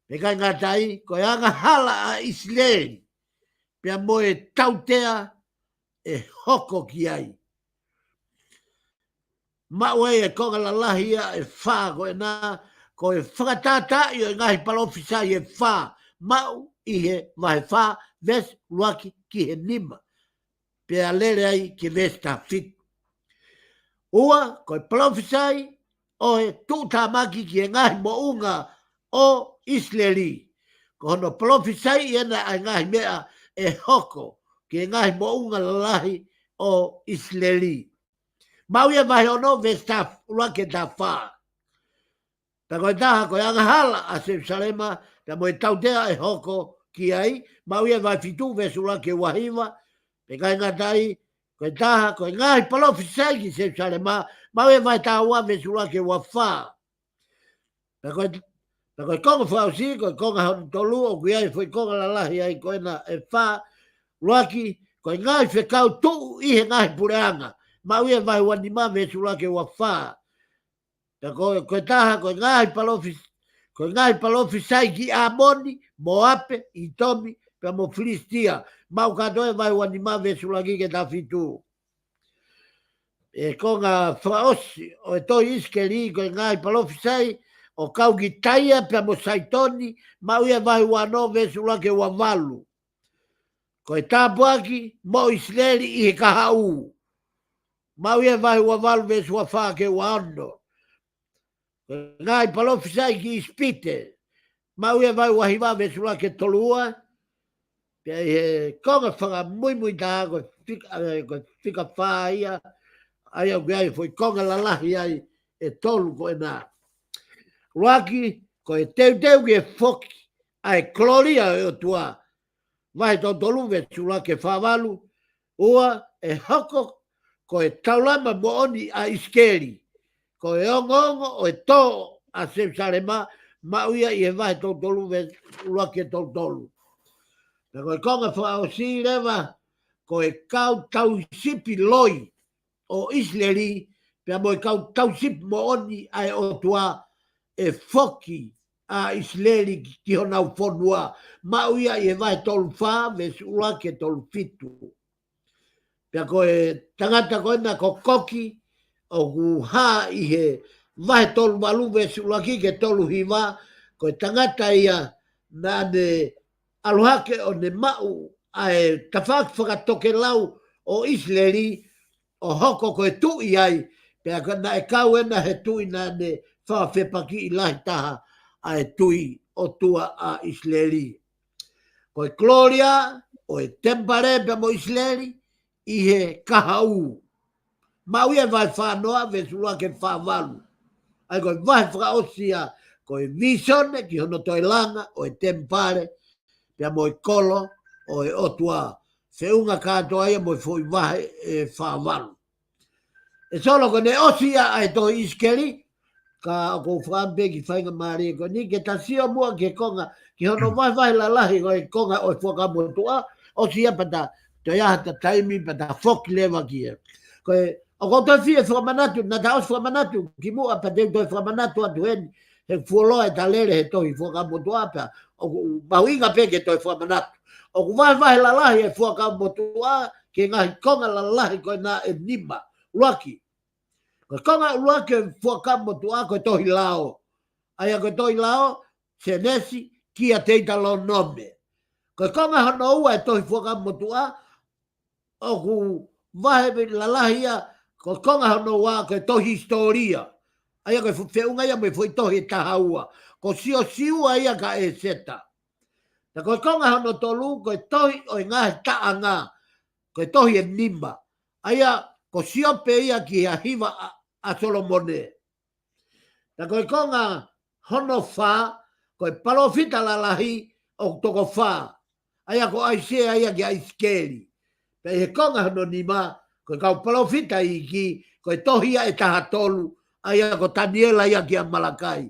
Pea ʻikai ngata ai, ko e angahala ʻa ʻIsileli, pea mo e tautea ʻe hoko ki ai. Maʻu ai e konga lalahi ia ʻe fā ko ena, ko e fakatātaaʻi ʻo e ngaahi palōfisai ʻe fā, maʻu ʻi he vahe fā, veesi ʻuluaki ki he nima. Pea lele ai ki he veesi taha fitu. Ua, ko e palōfisai ʻo e tuʻutāmaki ki he ngaahi moʻunga ʻo ʻIsileli. Ko hono palōfisaiʻi ena ʻa e ngaahi meʻa ʻe hoko ki he ngaahi moʻunga lalahi ʻo ʻIsileli. Maʻu ia he vahe ono veesi taha ʻuluaki ki he taha fā. Pea ko e taha, ko e angahala ʻa Selusalema, pea mo e tautea ʻe hoko ki ai, maʻu ia he vahe fitu veesi ʻuluaki ki he ua hiva. Pea ʻikai ngata ai, ko e taha, ko e ngaahi palōfisai ki Selusalema, maʻu ia he vahe taha ua veesi ʻuluaki ki he ua fā. Pea ko e, pea ko e konga fakaʻosi, ko e konga hono tolu, ʻoku ʻi ai e foʻi konga lalahi ai ko ena ʻe fā. ʻUluaki, ko e ngaahi fekau tuʻu ʻi he ngaahi puleʻanga, maʻu ia he vahe ua nima veesi ʻuluaki ki he ua fā. Pea ko, ko e taha, ko e ngaahi palōfis-, ko e ngaahi palōfisai ki ʻAmoni, Moape, ʻItomi, pea mo Filisitia. Maʻu kātoa he vahe ua nima veesi ʻuluaki ki he taha fitu. ʻE konga fakaʻosi ʻo e tohi ʻIsikeli, ko e ngaahi palōfisai ʻo kau ki Taia pea mo Saitoni, maʻu ia he vahe ua ono veesi ʻuluaki ki he ua valu. Ko e tāpuaki mo ʻIsileli ʻi he kahaʻu. Maʻu ia he vahe ua valu veesi ua fā ki he ua ono. Ko e ngaahi palōfisai ki ʻIsipite. Maʻu ia he vahe ua hiva veesi ʻuluaki ki he tolu ua. Pea ʻi he konga fakamuimui taha ko e fika, ē, ko e fika fā ia. ʻA ia ʻoku ʻi ai e foʻi konga lalahi ai ʻe tolu ko ena. ʻUluaki, ko e teuteu ke foki ʻa e kolōlia ʻo e ʻOtua. Vahe tolu tolu veesi ʻuluaki ki he fā valu. Ua, ʻe hoko ko e taulama moʻoni ʻa ʻIsikeli, ko e ongoongo ʻo e tō ʻa Selusalema, maʻu ia ʻi he vahe tolu tolu veesi ʻuluaki ki he tolu tolu. Pea ko e konga fakaʻosi leva, ko e kau tauhi sipi loi ʻo ʻIsileli, pea mo e kau tauhi sipi moʻoni ʻa e ʻOtua, ʻe foki ʻa ʻIsileli ki, ki honau fonua, maʻu ia ʻi he vahe tolu fā veesi ʻuluaki ki he tolu fitu. Pea ko e tangata ko ena ko Koki, ʻoku hā ʻi he vahe tolu valu veesi ʻuluaki ki he tolu hiva, ko e tangata ia naʻa ne ʻalu hake ʻo ne maʻu ʻa e tafaʻaki fakatokelau ʻo ʻIsileli, ʻo hoko ko e tuʻi ai, pea ka naʻe kau ena he tuʻi naʻa ne fakafepakiʻi lahi taha ʻa e tui ʻOtua ʻa ʻIsileli. Ko e kolōlia ʻo e temipale pea mo ʻIsileli ʻi he kahaʻu. Maʻu ia ʻi he vahe fā noa veesi ʻuluaki ki he fā valu. ʻA ia ko e vahe fakaʻosi ia, ko e vīsone ki hono toe langa ʻo e temipale, pea mo e kolo ʻo e ʻOtua. Feʻunga kātoa ia mo e foʻi vahe ʻe fā valu. ʻE Solo, ko ʻene ʻosi ia ʻa e tohi ʻIsikeli, ka ʻoku ou fakaʻamu pē ki he faingamālie ko eni, ke ta sio muʻa ki he konga, ki hono vahevahe lalahi ko e konga ʻo e Fuakava Motuʻa, ʻosi ia pea ta toe ʻai ha taimi pea ta foki leva ki ai. Ko e, ʻoku ou toe fie fakamanatu, naʻa ta ʻosi fakamanatu kimuʻa pea te u toe fakamanatu atu heni, he fuoloa ʻeta lele he tohi Fuakava Motuʻa pea, ʻoku mahuʻinga pē ke toe fakamanatu. ʻOku vahevahe lalahi e Fuakava Motuʻa ki he ngaahi konga lalahi ko ena ʻe nima. ʻUluaki. Ko e konga ʻuluaki e Fuakava Motuʻa ko e tohi lao. ʻA ia ko e tohi lao, Sēnesi kia Teutalōnome. Ko e konga hono ua e tohi Fuakava Motuʻa, ʻoku vahe lalahi ia, ko e konga hono ua ko e tohi hisitōlia. ʻA ia ko e fe-, feʻunga ia mo e foʻi tohi ʻe taha ua. Ko Siosiua ia kia ʻĒseta. Pea ko e konga hono tolu ko e tohi ʻo e ngaahi taʻanga, ko e tohi ʻe nima. ʻA ia ko Siope ia ki he hiva ʻa, ʻa Solomone. Pea ko e konga hono fā, ko e palōfita lalahi ʻoku toko fā. ʻA ia ko ʻAisea ia kia ʻIsikeli. Pea ʻi he konga hono nima, ko e kau palōfita iiki, ko e tohi ia ʻe taha tolu, ʻa ia ko Taniela ia kia Malakai.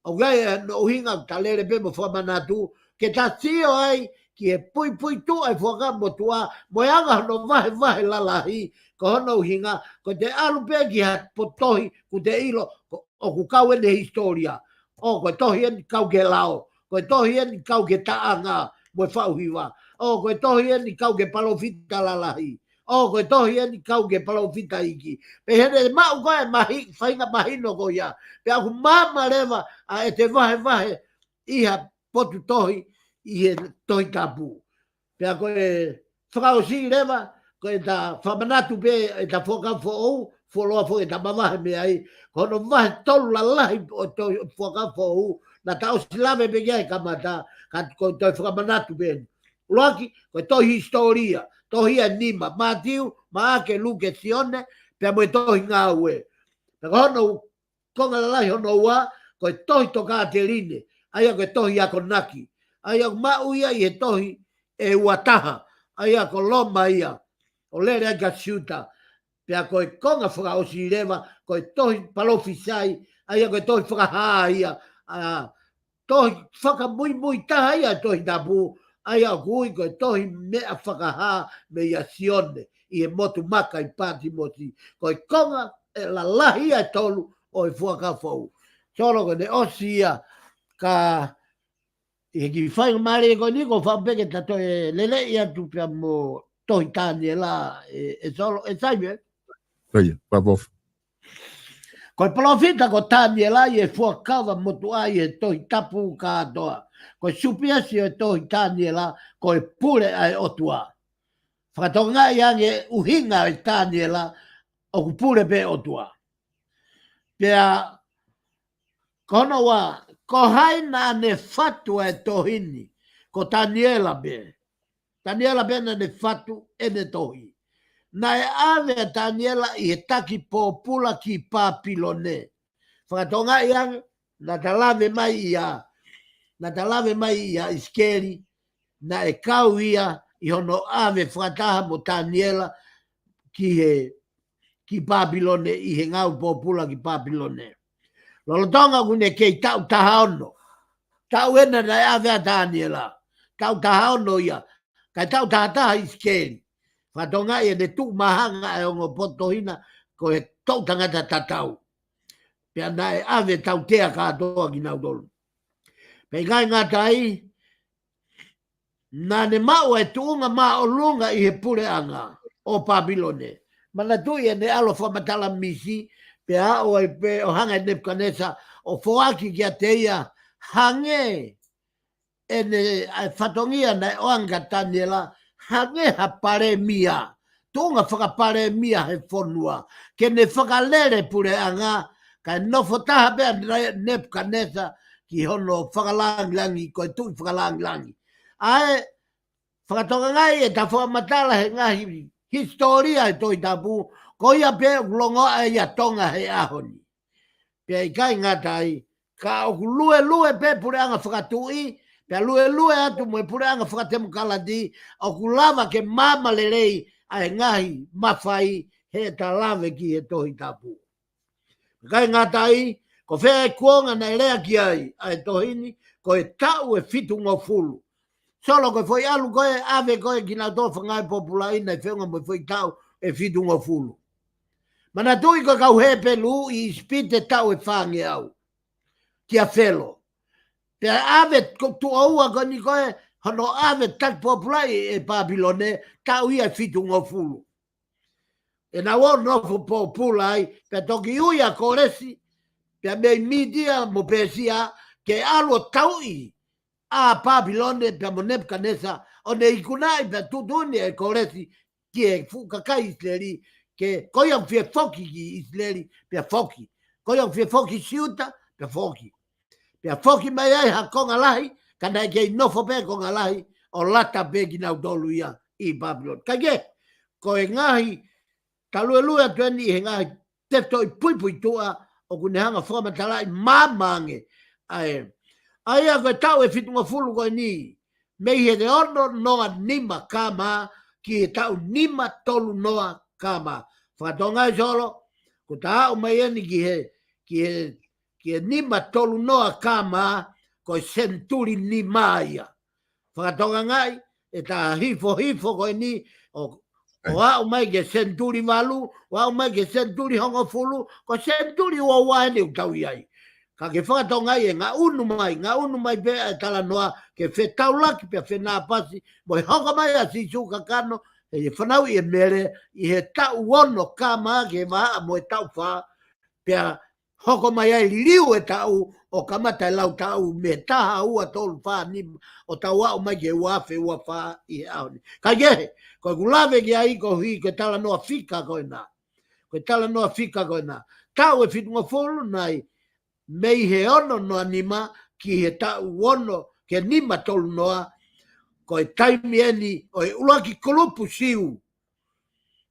ʻOku ʻi ai hono ʻuhinga ʻoku ta lele pē mo fakamanatu, ke ta sio ai ki he puipuituʻa e Fuakava Motuʻa, mo e anga hono vahevahe lalahi, ko hono ʻuhinga, ko ʻete ʻalu pē ki ha potu tohi, ʻoku te ʻilo, ko, ʻoku kau ʻene hisitōlia. ʻO ko e tohi eni kau ki he lao, ko e tohi eni kau ki he taʻanga, mo e faʻu hiva. ʻO ko e tohi eni kau ki he palōfita lalahi. ʻO ko e tohi eni kau ki he palōfita iiki. Pea ʻi heʻene maʻu ko ē mahi-, faʻahinga mahino ko ia. Pea ʻoku maama leva ʻa ʻete vahevahe ʻi ha potu tohi ʻi he Tohi Tapu. Pea ko e fakaʻosi leva, ko ʻeta fakamanatu pē ʻeta Fuakava Foʻou, fuoloa foki ʻeta mavahe mei ai, ko hono vahe tolu lalahi ʻo e tohi Fuakava Foʻou, naʻa ta ʻosi lave pē ki ai he kamata, ka ko e toe fakamanatu pē eni. ʻUluaki, ko e tohi hisitōlia, tohi ʻe nima, Mātiu, Maʻake, Luke, Sione, pea mo e tohi Ngāue. Pea ko hono konga lalahi hono ua, ko e tohi Tokāteline, ʻa ia ko e tohi akonaki. ʻA ia ʻoku maʻu ia ʻi he tohi ʻe ua taha, ʻa ia ko Loma ia, ʻo lele ai kia Siuta. Pea ko e konga fakaʻosi leva, ko e tohi palōfisai, ʻa ia ko e tohi fakahā ia, ʻa, tohi fakamuimui taha ia e Tohi Tapu, ʻa ia ʻoku ui ko e tohi meʻa fakahā meia Sione, ʻi he motu maka ʻi Pātimosi. Ko e konga ʻe lalahi ia ʻe tolu ʻo e Fuakava Foʻou. Solo, ko ʻene ʻosi ia, ka ʻi he kiʻi faingamālie ko eni, ʻoku ou fakaʻamu pē ke ta toe lele atu pea mo tohi Taniela, ʻe, ʻe Solo, ʻe Saime. ʻIo, pea pō. Ko e palōfita ko Taniela ʻi he Fuakava Motuʻa ʻi he Tohi Tapu kātoa. Ko e supiesi ʻo e tohi Taniela, ko e pule ʻa e ʻOtua. Fakatokangaʻi ange ʻuhinga ʻo e Taniela, ʻoku pule pē ʻOtua. Pea, ko hono ua, ko hai naʻa ne fatu ʻa e tohi ni, ko Taniela pē. Taniela pē naʻa ne fatu ʻene tohi. Naʻe ʻave ʻa Taniela ʻi he taki pōpula ki Pāpilone. Fakatokangaʻi ange, naʻa ta lave mai ia, naʻa ta lave mai ia ʻIsikeli, naʻe kau ia ʻi hono ʻave fakataha mo Taniela ki he, ki Papilone, ʻi he ngāue pōpula ki Papilone. Lolotonga ʻoku ne kei taʻu taha ono. Taʻu ena naʻe ʻave ai ʻa Taniela. Taʻu taha ono ia. Kae taʻu taha taha ʻIsikeli. Fakatokangaʻi ʻene tuʻu mahanga ʻa e ongo potohina ko e toʻu tangata tatau. Pea naʻe ʻave tautea kātoa kinautolu. Pea ʻikai ngata ai, naʻa ne maʻu e tuʻunga māʻolunga ʻi he puleʻanga ʻo Papilone. Manatuʻi ʻene ʻalu ʻo fakamatala misi, pea ʻo ai pē ʻo hanga ʻe Nepukanesa ʻo foaki kiate ia hangē ʻene ʻa e fatongia naʻe ʻoange kia Taniela, hangē ha palēmia, tuʻunga fakapalēmia he fonua, ke ne fakalele puleʻanga, kae nofo taha pē ʻa Ne-, Nepukanesa ki hono fakalāngilangi, ko e tuʻi fakalāngilangi. ʻA e fakatokangaʻi ʻeta fakamatala he ngaahi hisitōlia he Tohi Tapu, ko ia pē ʻoku longoaʻa ia ʻa Tonga he ʻaho ni. Pea ʻikai ngata ai, ka ʻoku luelue pē puleʻanga fakatuʻi, pea luelue atu mo e puleʻanga fakatemokalati, ʻoku lava ke maama lelei ʻa e ngaahi mafai heʻeta lave ki he Tohi Tapu. ʻIkai ngata ai, ko fē e kuonga naʻe lea ki ai ʻa e tohi ni, ko e taʻu ʻe fitungofulu. Solo, ko e foʻi ʻalu ko ē ʻave ko ē kinautolu fanga e pōpulaʻi naʻe feʻunga mo e foʻi taʻu ʻe fitungofulu. Manatuʻi ko e kau Hepelū ʻi ʻIsipite taʻu ʻe fāngeau kia Felo. Pea ʻave ko e tuʻo ua ko eni ko ē hono ʻave taki pōpulaʻi ʻe Papilone, taʻu ia ʻe fitungofulu. ʻEnau ō ʻo nofo pōpula ai, pea toki ui ʻa Kolesi, pea mei Mītia mo Pēsia, ke ʻalu ʻo tauʻi ʻa Papilone pea mo Nepukanesa, ʻo ne ikunaʻi pea tuʻutuʻuni ʻe Kolesi ki he fuʻu kakai ʻIsileli, ke ko ia ʻoku fie foki ki ʻIsileli, pea foki. Ko ia ʻoku fie foki Siuta, pea foki. Pea foki mai ai ha konga lahi, ka naʻe kei nofo pē konga lahi, ʻo lata pē kinautolu ia ʻi Papilone. Ka ke, ko e ngaahi, ta luelue atu eni he ngaahi tefitoʻi puipuituʻa, ʻoku ne hanga fakamatalaʻi maama ange ʻa e. ʻA ia ko e taʻu ʻe fitungofulu ko eni, mei he ono noa nima K M ki he taʻu nima tolu noa K M. Fakatokangaʻi Solo, ko ʻeta aʻu mai eni ki he, ki he, ki he nima tolu noa K M, ko e senituli nima ia. Fakatokangaʻi, ʻeta hifohifo ko eni, ʻo, ʻo aʻu mai ki he senituli valu, ʻo aʻu mai ki he senituli hongofulu, ko e senituli ua ua eni ʻoku tau ʻi ai. Ka ke fakatokangaʻi e ngaʻunu mai, ngaʻunu mai pē ʻa e talanoa, ke fetaulaki pea fenāpasi, mo e hoko mai ʻa Sīsū kakano, ʻe fanauʻi ʻe Mele, ʻi he taʻu ono K M ki he vahaʻa mo e taʻu fā, pea hoko mai ai liliu e taʻu ʻo kamata e lau taʻu mei he taha ua tolu fā nima ʻo tau aʻu mai ki he ua afe ua fā ʻi he ʻaho ni. Ka kehe, ko ʻeku lave ki ai ko hi ko e talanoa fika ko ena. Ko e talanoa fika ko ena. Taʻu ʻe fitungofulu nai, mei he ono noa nima ki he taʻu ono, ki he nima tolu noa, ko e taimi eni ʻo e ʻuluaki kulupu Siu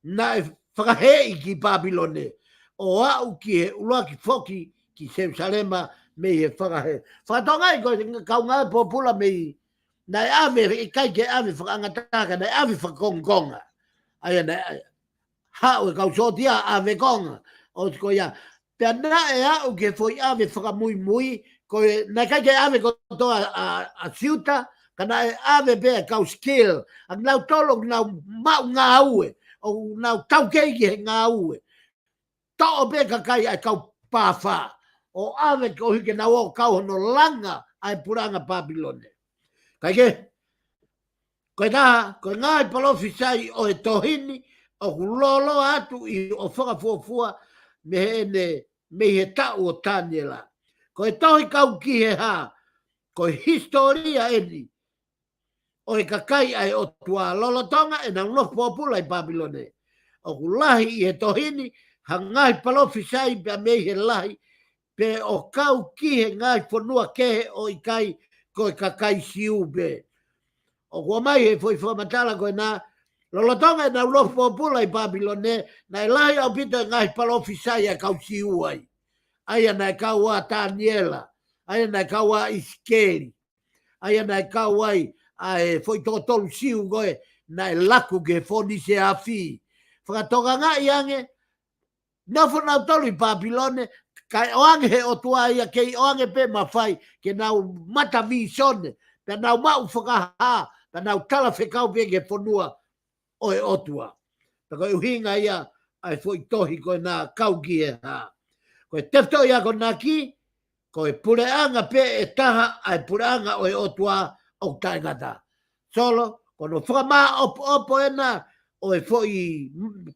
naʻe fakahēʻi ki Papilone, ʻo aʻu ki he ʻuluaki foki ki Selusalema mei he fakahē. Fakatokangaʻi ko e kau ngāue pōpula mei, naʻe ʻave, ʻikai ke ʻave fakaʻangataha, naʻe ʻave fakakongokonga. ʻA ia naʻe haʻu e kau sōtia ʻave konga, ʻosi ko ia. Pea naʻe aʻu ki he foʻi ʻave fakamuimui, ko e, naʻe ʻikai ke ʻave kotoa ʻa, ʻa Siuta, ka naʻe ʻave pē ʻa e kau skill, ʻa kinautolu ʻoku nau maʻu ngāue, ʻoku nau taukei ki he ngāue. Toʻo pē kakai ʻa e kau pāfā, ʻo ʻave koeʻuhi ke nau ō ʻo kau hono langa ʻa e puleʻanga Papilone. Kae kehe, ko e taha, ko e ngaahi palōfisai ʻo e tohi ni, ʻoku lōloa atu ʻi ʻo fakafuofua mei heʻene, mei he taʻu ʻo Taniela. Ko e tohi kau ki he hā, ko e hisitōlia eni ʻo e kakai ʻa e ʻOtua lolotonga ʻenau nofo pōpula ʻi Papilone. ʻOku lahi ʻi he tohi ni ha ngaahi palōfisai pea mei he lahi, pe ʻo kau ki he ngaahi fonua kehe ʻo ʻikai ko e kakai Siu pē. ʻOku ʻomai he foʻi fakamatala ko ena, lolotonga ʻenau nofo pōpula ʻi Papilone, naʻe lahi ʻaupito e ngaahi palōfisai ʻa e kau Siu ai. ʻA ia naʻe kau ʻa Taniela, ʻA ia naʻe kau ai ʻa ʻIsikeli. ʻA ia naʻe kau ai ʻa e foʻi toko tolu Siu ko ē naʻe laku ki he fōnise afi. Fakatokangaʻi ange, nofo nautolu ʻi Papilone, kae ʻoange he ʻOtua ia, kei ʻoange pē mafai ke nau mata vīsone, pea nau maʻu fakahā, pea nau tala fekau pē ki he fonua ʻo e ʻOtua. Pea ko e ʻuhinga ia ʻa e foʻi tohi ko ena kau ki he hā. Ko e tefitoʻi akonaki, ko e puleʻanga pē ʻe taha ʻa e puleʻanga ʻo e ʻOtua ʻoku taʻengata. Solo, ko hono fakamāʻopoʻopo ena ʻo e foʻi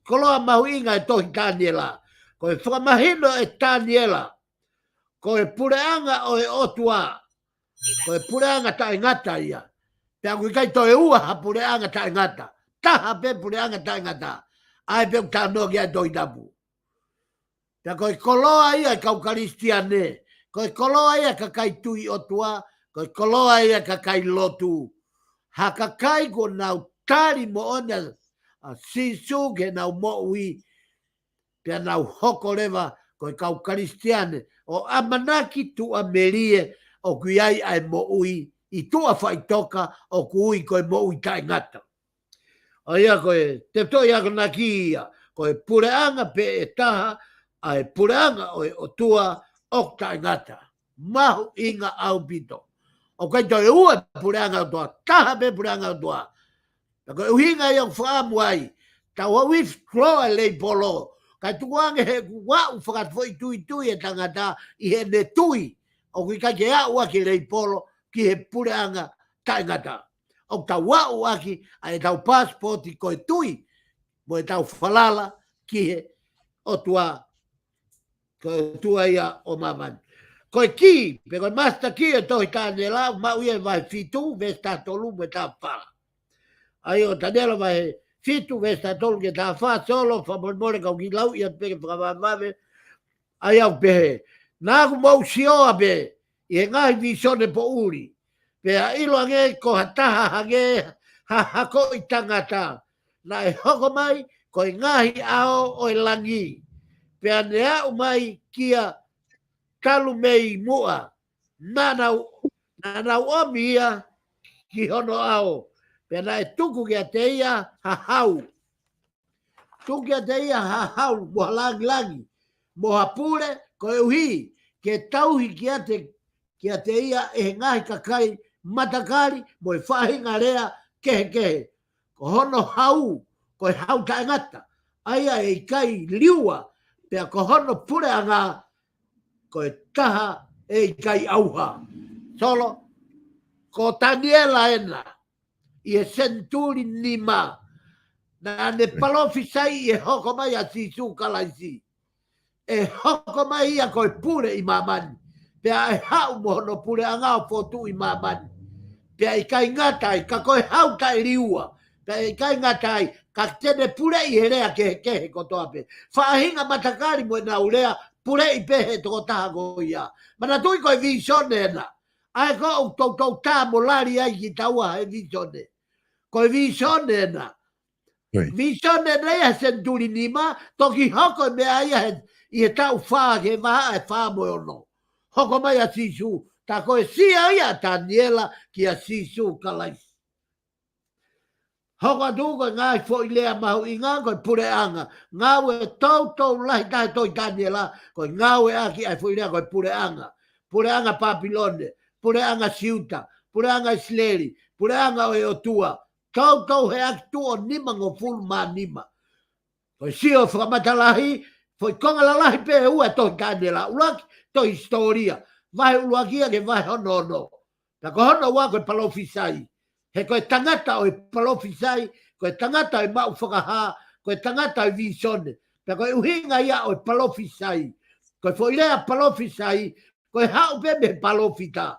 koloa mahuʻinga e tohi Taniela. Ko e fakamahino ʻe Taniela, ko e puleʻanga ʻo e ʻOtua, ko e puleʻanga taʻengata ia. Pea ʻoku ʻikai toe ua ha puleʻanga taʻengata. Taha pē puleʻanga taʻengata. ʻA ia pē ʻoku talanoa ki ai e Tohi Tapu. Pea ko e koloa ia e kau Kalisitiane, ko e koloa ia e kakai tui ʻOtua, ko e koloa ia e kakai lotu. Ha kakai kuo nau tali moʻoni ʻa Sīsū ke nau moʻui, pea nau hoko leva ko e kau Kalisitiane ʻo ʻamanaki tuʻamelie ʻoku ʻi ai ʻa e moʻui ʻi tuʻa faʻitoka ʻoku ui ko e moʻui taʻengata. ʻA ia ko e tefitoʻi akonaki ia, ko e puleʻanga pē ʻe taha ʻa e puleʻanga ʻo e ʻOtua ʻoku taʻengata. Mahuʻinga ʻaupito. ʻOku ʻikai toe ua puleʻanga ʻOtua, taha pē puleʻanga ʻOtua. Pea ko e ʻuhinga ia ʻoku ou fakaʻamu ai, tau withdraw e leipolo. Kae tukuange he kuo aʻu fakafoʻituitui e tangata ʻi heʻene tui. ʻOku ʻikai ke aʻu ʻaki e leipolo ki he puleʻanga taʻengata. ʻOku tau aʻu ʻaki ʻa ʻetau pasipoti ko e tui, mo ʻetau falala ki he ʻOtua, ko e ʻOtua ia ʻo māmani. Ko e kī, pe ko e master key e tohi Taniela, maʻu ia ʻi he vahe fitu, veesi taha tolu mo e taha fā. ʻA ia ko Taniela vahe fitu, veesi taha tolu ki he taha fā, Solo, fakamolemole kau kiʻi lau ia pē ke fakavavevave. ʻA ia ʻoku pehē, naʻa ku mou sio ʻapē ʻi he ngaahi vīsone poʻuli. Pea ʻiloange ko ha taha hangē ha hakoʻi tangata. Naʻe hoko mai ko e ngaahi ʻao ʻo e langi. Pea ne aʻu mai kia talu mei muʻa. Naʻa nau, naʻa nau ʻomi ia ki hono ʻao. Pea naʻe tuku kiate ia ha hau. Tuku kiate ia ha hau mo ha langilangi, mo ha pule, koeʻuhi ke tauhi kiate, kiate ia ʻe he ngaahi kakai matakali mo e faʻahinga lea kehekehe. Ko hono hau, ko e hau taʻengata, ʻa ia ʻe ʻikai liua, pea ko hono puleʻanga, ko e taha ʻe ʻikai ʻauha. Solo, ko Taniela ena, ʻi he senituli nima. Naʻa ne palofisai ʻi he hoko mai ʻa Sīsū Kalaisi. ʻE hoko mai ia ko e pule ʻi māmani. Pea ʻe haʻu mo hono puleʻanga ʻo fotu ʻi māmani. Pea ʻikai ngata ai, ka ko e hau taʻeliua. Pea ʻikai ngata ai, ka te ne puleʻi he lea kehekehe kotoa pē. Faʻahinga matakali mo ʻenau lea, puleʻi pē he tokotaha ko ia. Manatuʻi ko e vīsone ena. ʻA ia ko ʻoku toutou tā mo lali ai kitaua he vīsone. Ko e vīsone ena. Right. Vīsone ena ia he senituli nima, toki hoko e meʻa ia he, ʻi he taʻu fā ki he vahaʻa ʻe fā mo e ono. Hoko mai ʻa Sīsū, tā ko e sio ia ʻa Taniela kia Sīsū Kalaisi. Hoko atu ko e ngaahi foʻi lea mahuʻinga ko e puleʻanga. Ngāue toutou lahi taha e tohi Taniela, ko e ngāueʻaki ʻa e foʻi lea ko e puleʻanga. Puleʻanga Papilone, puleʻanga Siuta, puleʻanga ʻIsileli, puleʻanga ʻo e ʻOtua. Toutou he ʻaki tuʻo nimangofulu mā nima. Ko e sio fakamatalahi, foʻi konga lalahi pē ʻe ua e tohi Taniela, ʻuluaki, tohi hisitōlia. Vahe ʻuluaki ia ki he vahe hono ono. Pea ko hono ua ko e palofisai. He ko e tangata ʻo e palofisai, ko e tangata ʻo e maʻu fakahā, ko e tangata ʻo e vīsone. Pea ko e ʻuhinga ia ʻo e palofisai. Ko e foʻi lea palofisai, ko e haʻu pē mei he palōfita.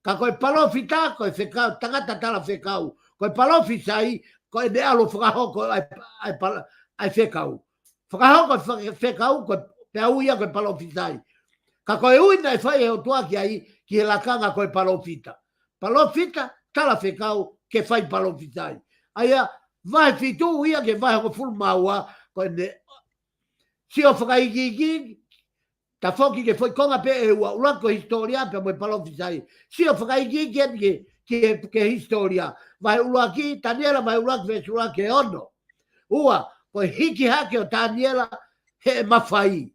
Ka ko e palōfita, ko e fekau, tangata tala fekau. Ko e palofisai, ko ʻene ʻalu ʻo fakahoko ʻa e, ʻa e pala-, ʻa e fekau. Fakahoko e fe-, fekau, ko e, pea ui ia ko e palofisai. Ka ko e ui naʻe fai ʻe he ʻOtua ki ai, ki he lakanga ko e palōfita. Palōfita, tala fekau, ke fai palofisai. ʻA ia, vahe fitu ia ki he vahe hongofulu mā ua, ko ʻene sio fakaikiiki, Tafoki ki he foʻi konga pē ʻe ua, ʻuluaki ko e hisitōlia pea mo e palōfisai. Sio fakaikiiki eni ki he, ki he, ki he hisitōlia. Vahe ʻuluaki, Taniela vahe ʻuluaki veesi ʻuluaki ki he ono. Ua, ko e hiki hake ʻo Taniela he mafai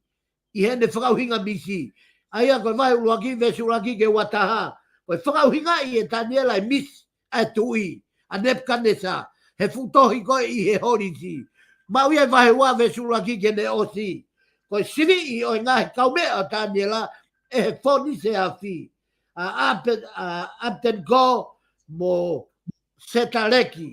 ʻi heʻene fakaʻuhinga misi. ʻA ia ko e vahe ʻuluaki veesi ʻuluaki ki he ua taha. Ko e fakaʻuhingaʻi ʻe Taniela e misi ʻa e tuʻi, ʻa Nepukanesa, he fuʻu tohi ko ē ʻi he holisi. Maʻu ia ʻi he vahe ua veesi ʻuluaki ki heʻene ʻosi. Ko e siviʻi ʻo e ngaahi kaumeʻa ʻo Taniela ʻe he fōnise afi, ʻa Ape-, ʻa ʻApeteniko mo Setaleki.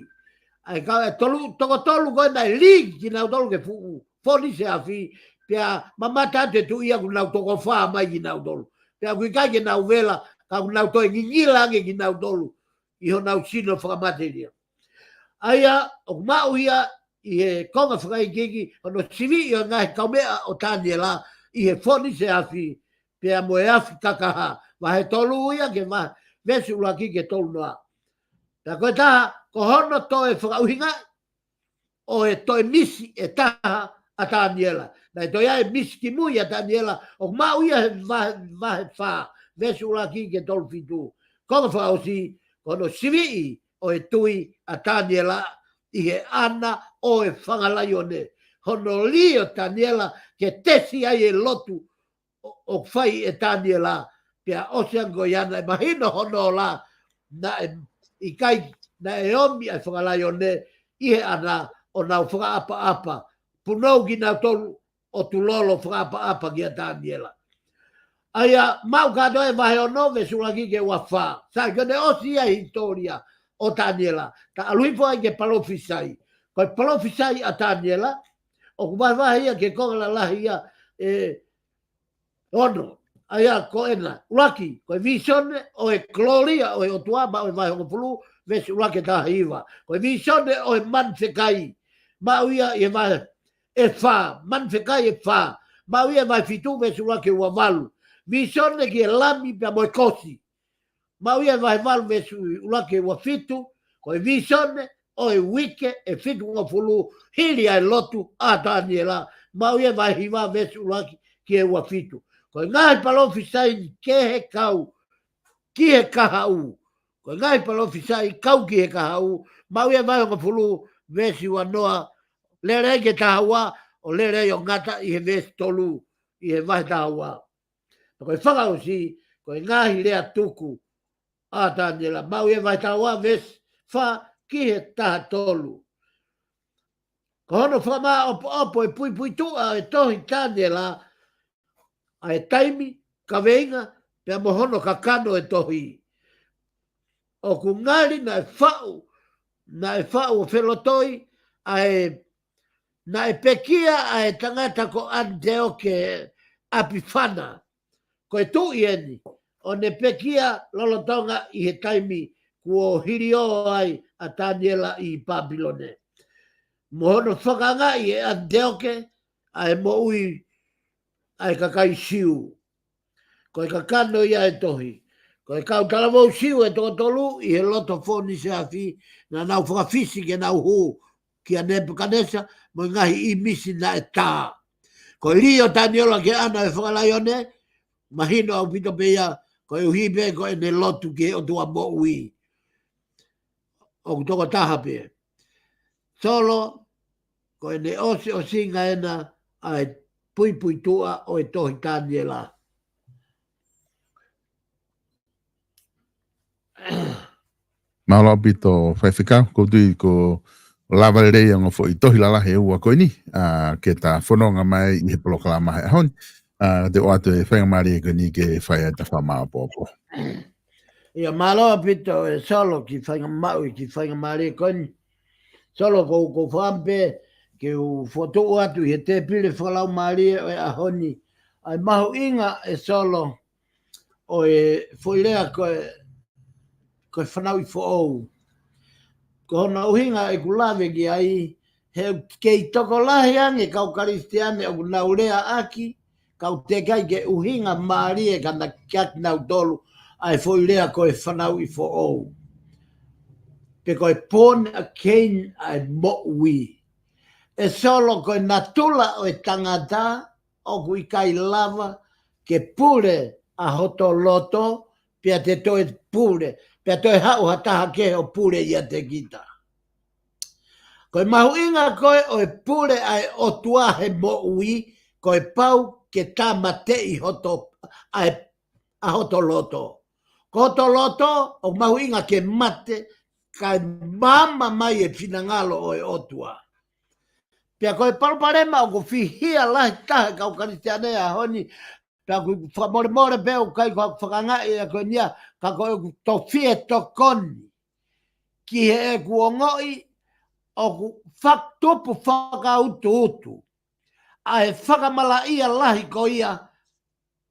ʻA e kau ʻe tolu, toko tolu ko ē naʻe lī kinautolu ki he fuʻu fōnise afi, pea mamata atu e tuʻi ia kuo nau toko fā mai kinautolu. Pea ʻoku ʻikai ke nau vela, ka kuo nau toe ngingila ange kinautolu ʻi honau sino fakamatelie. ʻA ia, ʻoku maʻu ia ʻi he konga fakaikiiki, hono siviʻi ʻo e ngaahi kaumeʻa ʻo Taniela ʻi he fōnise afi, pea mo e afi kakaha, vahe tolu ia ki he vahe, veesi ʻuluaki ki he tolu noa. Pea ko e taha, ko hono toe fakaʻuhingaʻi ʻo e toe misi ʻe taha ʻa Taniela. Naʻe toe ʻi ai e misi kimui ʻa Taniela, ʻoku maʻu ia he vahe, vahe fā, veesi ʻuluaki ki he tolu fitu. Konga fakaʻosi, ko hono siviʻi ʻo e tui ʻa Taniela ʻi he ʻana ʻo e fanga laione. Hono lī ʻo Taniela ke tesi ai e lotu ʻo, ʻoku fai ʻe Taniela, pea ʻosi ange ko ia naʻe mahino hono ola, naʻe ʻikai, naʻe omi ʻa e fanga laione ʻi he ʻana ʻo nau fakaʻapaʻapa, punou kinautolu ʻo tulolo fakaʻapaʻapa kia Taniela. ʻA ia maʻu kātoa e vahe ono veesi ʻuluaki ki he ua fā. Sai, ko ʻene ʻosi ia e hisitōlia ʻo Taniela, ta ʻalu hifo ai ki he palōfisai. Ko e palōfisai ʻa Taniela, ʻoku vahevahe ia ki he konga lalahi ia ʻe ono. ʻA ia ko ena, ʻuluaki, ko e vīsone ʻo e kolōlia ʻo e ʻOtua, maʻu ʻi he vahe hongofulu, veesi ʻuluaki ki he taha hiva. Ko e vīsone ʻo e manu fekai, maʻu ia ʻi he vahe ʻe fā, manu fekai ʻe fā, maʻu ia ʻi he vahe fitu, veesi ʻuluaki ki he ua valu. Vīsone ki he lami pea mo e kosi, maʻu ia ʻi he vahe valu veesi ʻuluaki ki he ua fitu. Ko e vīsone ʻo e uike ʻe fitungofulu hili ʻa e lotu ʻa Taniela, maʻu ia ʻi he vahe hiva veesi ʻuluaki ki he ua fitu. Ko e ngaahi palōfisai ni ki he kau, ki he kahaʻu. Ko e ngaahi palōfisai kau ki he kahaʻu, maʻu ia ʻi he vahe hongofulu veesi ua noa, lele ai ki he taha ua, ʻo lele ai ʻo ngata ʻi he veesi tolu ʻi he vahe taha ua. Ko e fakaʻosi, ko e ngaahi lea tuku ʻa Taniela, maʻu ia ʻi he vahe taha ua veesi fā ki he taha tolu. Ko hono fakamāʻopoʻopo e puipuituʻa e tohi Taniela, ʻa e taimi, kaveinga, pea mo hono kakano e tohi. ʻOku ngali naʻe faʻu, naʻe faʻu ʻo felotoi ʻa e, naʻe pekia ʻa e tangata ko ʻAniteoke ʻApifana, ko e tuʻi eni, ʻo ne pekia lolotonga ʻi he taimi kuo hiliō ai ʻa Taniela ʻi Papilone. Mo hono fakaangaʻi ʻe ʻAniteoke ʻa e moʻui ʻa e kakai Siu. Ko e kakano ia e tohi. Ko e kau talavou Siu ʻe toko tolu ʻi he loto fōnise afi, naʻa nau fakafisi ke nau hū kia Nepukanesa mo e ngaahi ʻīmisi naʻe tā. Ko e lī ʻo Taniela ki he ʻana ʻo e fanga laione, mahino ʻaupito pē ia, koeʻuhi pē ko ʻene lotu ki he ʻOtua moʻui. ʻOku tokotaha pē. Solo, ko ʻene ʻosiʻosinga ena ʻa e puipuituʻa ʻo e tohi Taniela. Mālō ʻaupito Faifekau, ʻoku ou tui kuo lava lelei ʻa e ongo foʻi tohi lalahi ʻe ua ko eni, ʻa, ke ta fononga mai ʻi he polokalama he ʻaho ni, ʻa, te u ʻoatu e faingamālie ko eni ke fai ʻa e ta fakamāʻopoʻopo. ʻIa, mālō ʻaupito e Solo ki he faingamaʻu, ki he faingamālie ko eni. Solo, ko, ko u fakaʻamu pē ke u fokotuʻu atu ʻi he tēpile fakalaumālie ʻo e ʻaho ni ʻa e mahuʻinga e Solo ʻo e foʻi lea ko e, ko e fanauʻi foʻou. Ko hono ʻuhinga ʻeku lave ki ai, he ʻoku kei tokolahi ange kau Kalisitiane ʻoku nau leaʻaki, ka ʻoku teʻeki ai ke ʻuhinga mālie kia kinautolu ʻa e foʻi lea ko e fanauʻi foʻou. Pe ko e born again ʻa e moʻui. E Solo, ko e natula ʻo e tangata, ʻoku ʻikai lava ke pule ʻa hoto loto, pea te toe pule, pea toe haʻu ha taha kehe ʻo pule ʻiate kita. Ko e mahuʻinga ko ē ʻo e pule ʻa e ʻOtua he moʻui, ko e pau ke tāmateʻi hoto, ʻa e, ʻa hoto loto. Ko hoto loto, ʻoku mahuʻinga ke mate, kae maama mai e finangalo ʻo e ʻOtua. Pea ko e palopalema ʻoku fihia lahi taha e kau Kalisitiane he ʻaho ni, pea ʻoku ou fakamolemole pē ʻoku ʻikai ko haʻaku fakangaʻi ʻa e ko eni ia, ka ko ʻeku tofiʻa tokoni ki heʻeku ongoʻi ʻoku fakatupu fakautuutu ʻa e fakamalaʻia lahi ko ia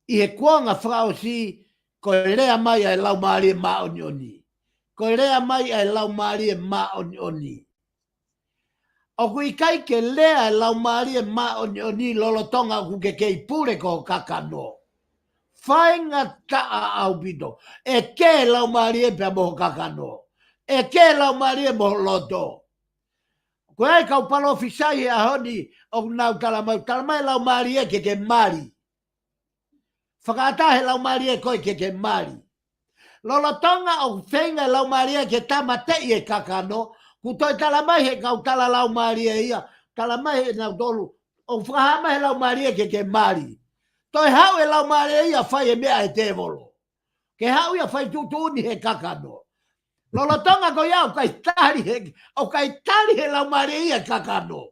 ʻi he kuonga fakaʻosi, ko e lea mai ʻa e Laumālie Māʻoniʻoni. Ko e lea mai ʻa e Laumālie Māʻoniʻoni. ʻOku ʻikai ke lea e Laumālie Māʻoniʻoni lolotonga ʻoku ke kei pule ko ho kakano. Faingataʻa ʻaupito. ʻE kē Laumālie pea mo ho kakano. ʻE kē Laumālie mo ho loto. Ko e kau palōfisai he ʻaho ni ʻoku nau tala mai, tala mai Laumālie ke ke mali. Fakaʻatā he Laumālie koe ke ke mali. Lolotonga ʻoku feinga e Laumālie ke tāmateʻi e kakano, kuo toe tala mai he kau tala Laumālie ia, tala mai he nautolu, ʻoku fakahā mai he Laumālie ke ke mali. Toe haʻu e Laumālie ia fai e meʻa e tēvolo. Ke haʻu ia fai tuʻutuʻuni he kakano. Lolotonga ko ia ʻoku ʻikai tali he, ʻoku ʻikai tali he Laumālie ia e kakano.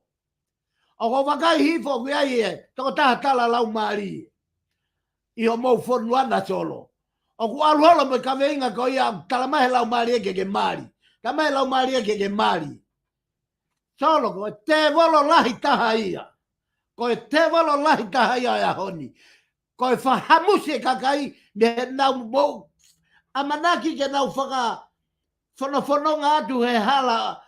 ʻOku ou vakai hifo ʻoku ʻi ai e tokotaha tala Laumālie ʻi homou fonua na Solo. ʻOku ʻalu holo mo e kaveinga ko ia ʻoku tala mai he Laumālie ke ke mali. Tala mai he Laumālie ke ke mali. Solo, ko e tēvolo lahi taha ia. Ko e tēvolo lahi taha ia e ʻaho ni. Ko e fakahamusi e kakai mei heʻenau moʻui. ʻAmanaki ke nau fakafonofononga atu he hala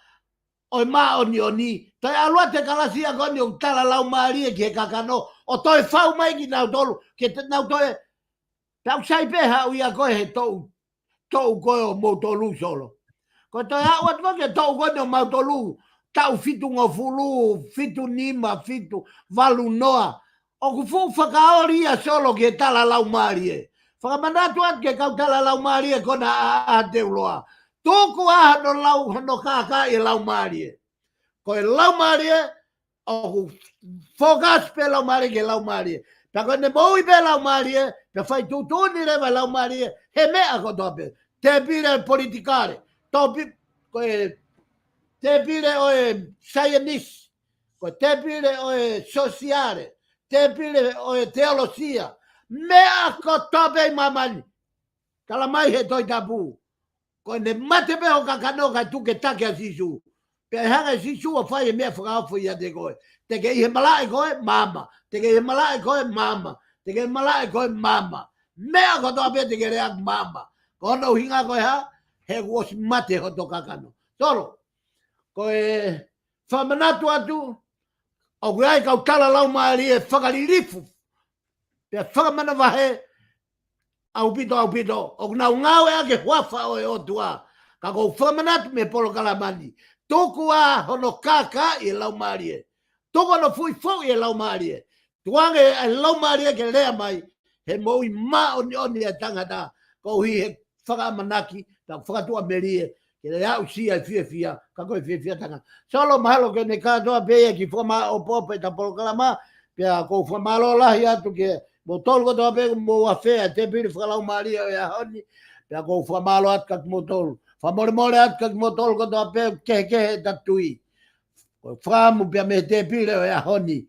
ʻo e māʻoniʻoni, toe ʻalu atu e kalasia ko eni ʻoku tala Laumālie ki he kakano, ʻo toe fau mai kinautolu, ke te nau toe, tau sai pē haʻu ia ko ē he toʻu, toʻu ko ē ʻo moutolu Solo. Ko e toe haʻu atu ko ē ki he toʻu ko eni ʻo mautolu, taʻu fitungofulu, fitu nima, fitu, valu noa, ʻoku fuʻu fakaoli ia Solo ki he tala Laumālie. Fakamanatu atu ki he kau tala Laumālie ko ena ʻa, ʻa Teuloa. Tuku ā hono lau, hono kākaaʻi e Laumālie. Ko e Laumālie, ʻoku fokasi pē Laumālie ki he Laumālie. Pea ko ʻene moʻui pē Laumālie, pea fai tuʻutuʻuni leva Laumālie, he meʻa kotoa pē. Tēpile politikale, topi, ko e tēpile ʻo e saienisi, ko e tēpile ʻo e sosiale, tēpile ʻo e teolosia, meʻa kotoa pē ʻi māmani. Tala mai he Tohi Tapu. Ko ʻene mate pē ho kakano kae tuku ke taki ʻa Sīsū. Pea ʻe hanga ʻe Sīsū ʻo fai e meʻa fakaofo ʻiate koe. Te ke ʻi he malaʻe koe, maama. Te ke ʻi he malaʻe koe, maama. Te ke ʻi he malaʻe koe, maama. Meʻa kotoa pē te ke lea maama. Ko hono ʻuhinga ko e hā, he kuo ʻosi mate hoto kakano. Solo. Ko e fakamanatu atu, ʻoku ʻi ai e kau tala Laumālie fakalilifu, pea fakamanavahē ʻaupito, ʻaupito, ʻoku nau ngāueʻaki e huafa ʻo e ʻOtua. Ka ʻoku ou fakamanatu mei he polokalama ni, tuku ā hono kākaaʻi e Laumālie. Tuku hono fuʻifuʻi e Laumālie. Tuku ange e Laumālie ke lea mai he moʻui māʻoniʻoni e tangata, koeʻuhi he fakaʻamanaki, pea fakatuʻamelie, ke lea aʻusia e fiefia, ka ko e fiefia tangata. Solo, mahalo ko eni kātoa pē ia ki he fakamāʻopoʻopo ʻeta polokalama, pea ʻoku ou fakamālō lahi atu kia moutolu kotoa pē ʻoku mou afea e tēpile fakalaumālie ʻo e ʻaho ni, pea ʻoku ou fakamālō atu kia kimoutolu. Fakamolemole atu kia kimoutolu kotoa pē ʻoku kehekehe ʻeta tui. Ko e fakaʻamu pea mei he tēpile ʻo e ʻaho ni.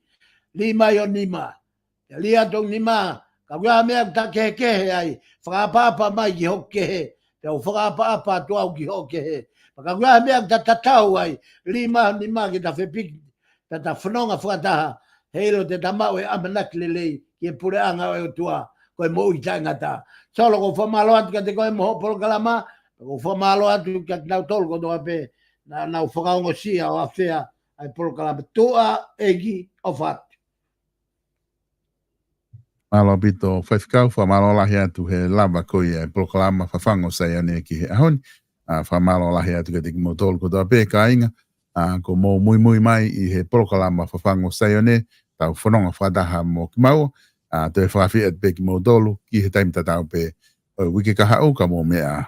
Lī mai ho nima. Pea lī atu ho nima, ka ʻoku ʻi ai ha meʻa ʻoku ta kehekehe ai, fakaʻapaʻapa mai ki hoku kehe, pea u fakaʻapaʻapa atu au ki hoʻo kehe. Pea ka ʻoku ʻi ai ha meʻa ʻoku ta tatau ai, lī mai ho nima ke ta fepiki, pea ta fononga fakataha, heiʻilo te ta maʻu e ʻamanaki lelei ki he puleʻanga ʻo e ʻOtua, ko e moʻui taʻengata. Solo, ʻoku ou fakamālō atu kiate koe mo hoʻo polokalama, ʻoku ou fakamālō atu kia kinautolu kotoa pē naʻa nau fakaongosia ʻo afea ʻa e polokalama. Tuʻa, ʻEiki, ʻofa atu. Mālō ʻaupito, Faifekau, fakamālō lahi atu he lava ko ia e polokalama Fafangu ʻo Saione ki he ʻaho ni. ʻA, fakamālō lahi atu kiate kimoutolu kotoa pē kāinga, ʻa, kuo mou muimui mai ʻi he polokalama Fafangu ʻo Saione, tau fononga fakataha mo kimaua, ʻa, toe fakaafeʻi atu pē kimoutolu ki he taimi tatau pē ʻo e uike kahaʻu ka mou meʻa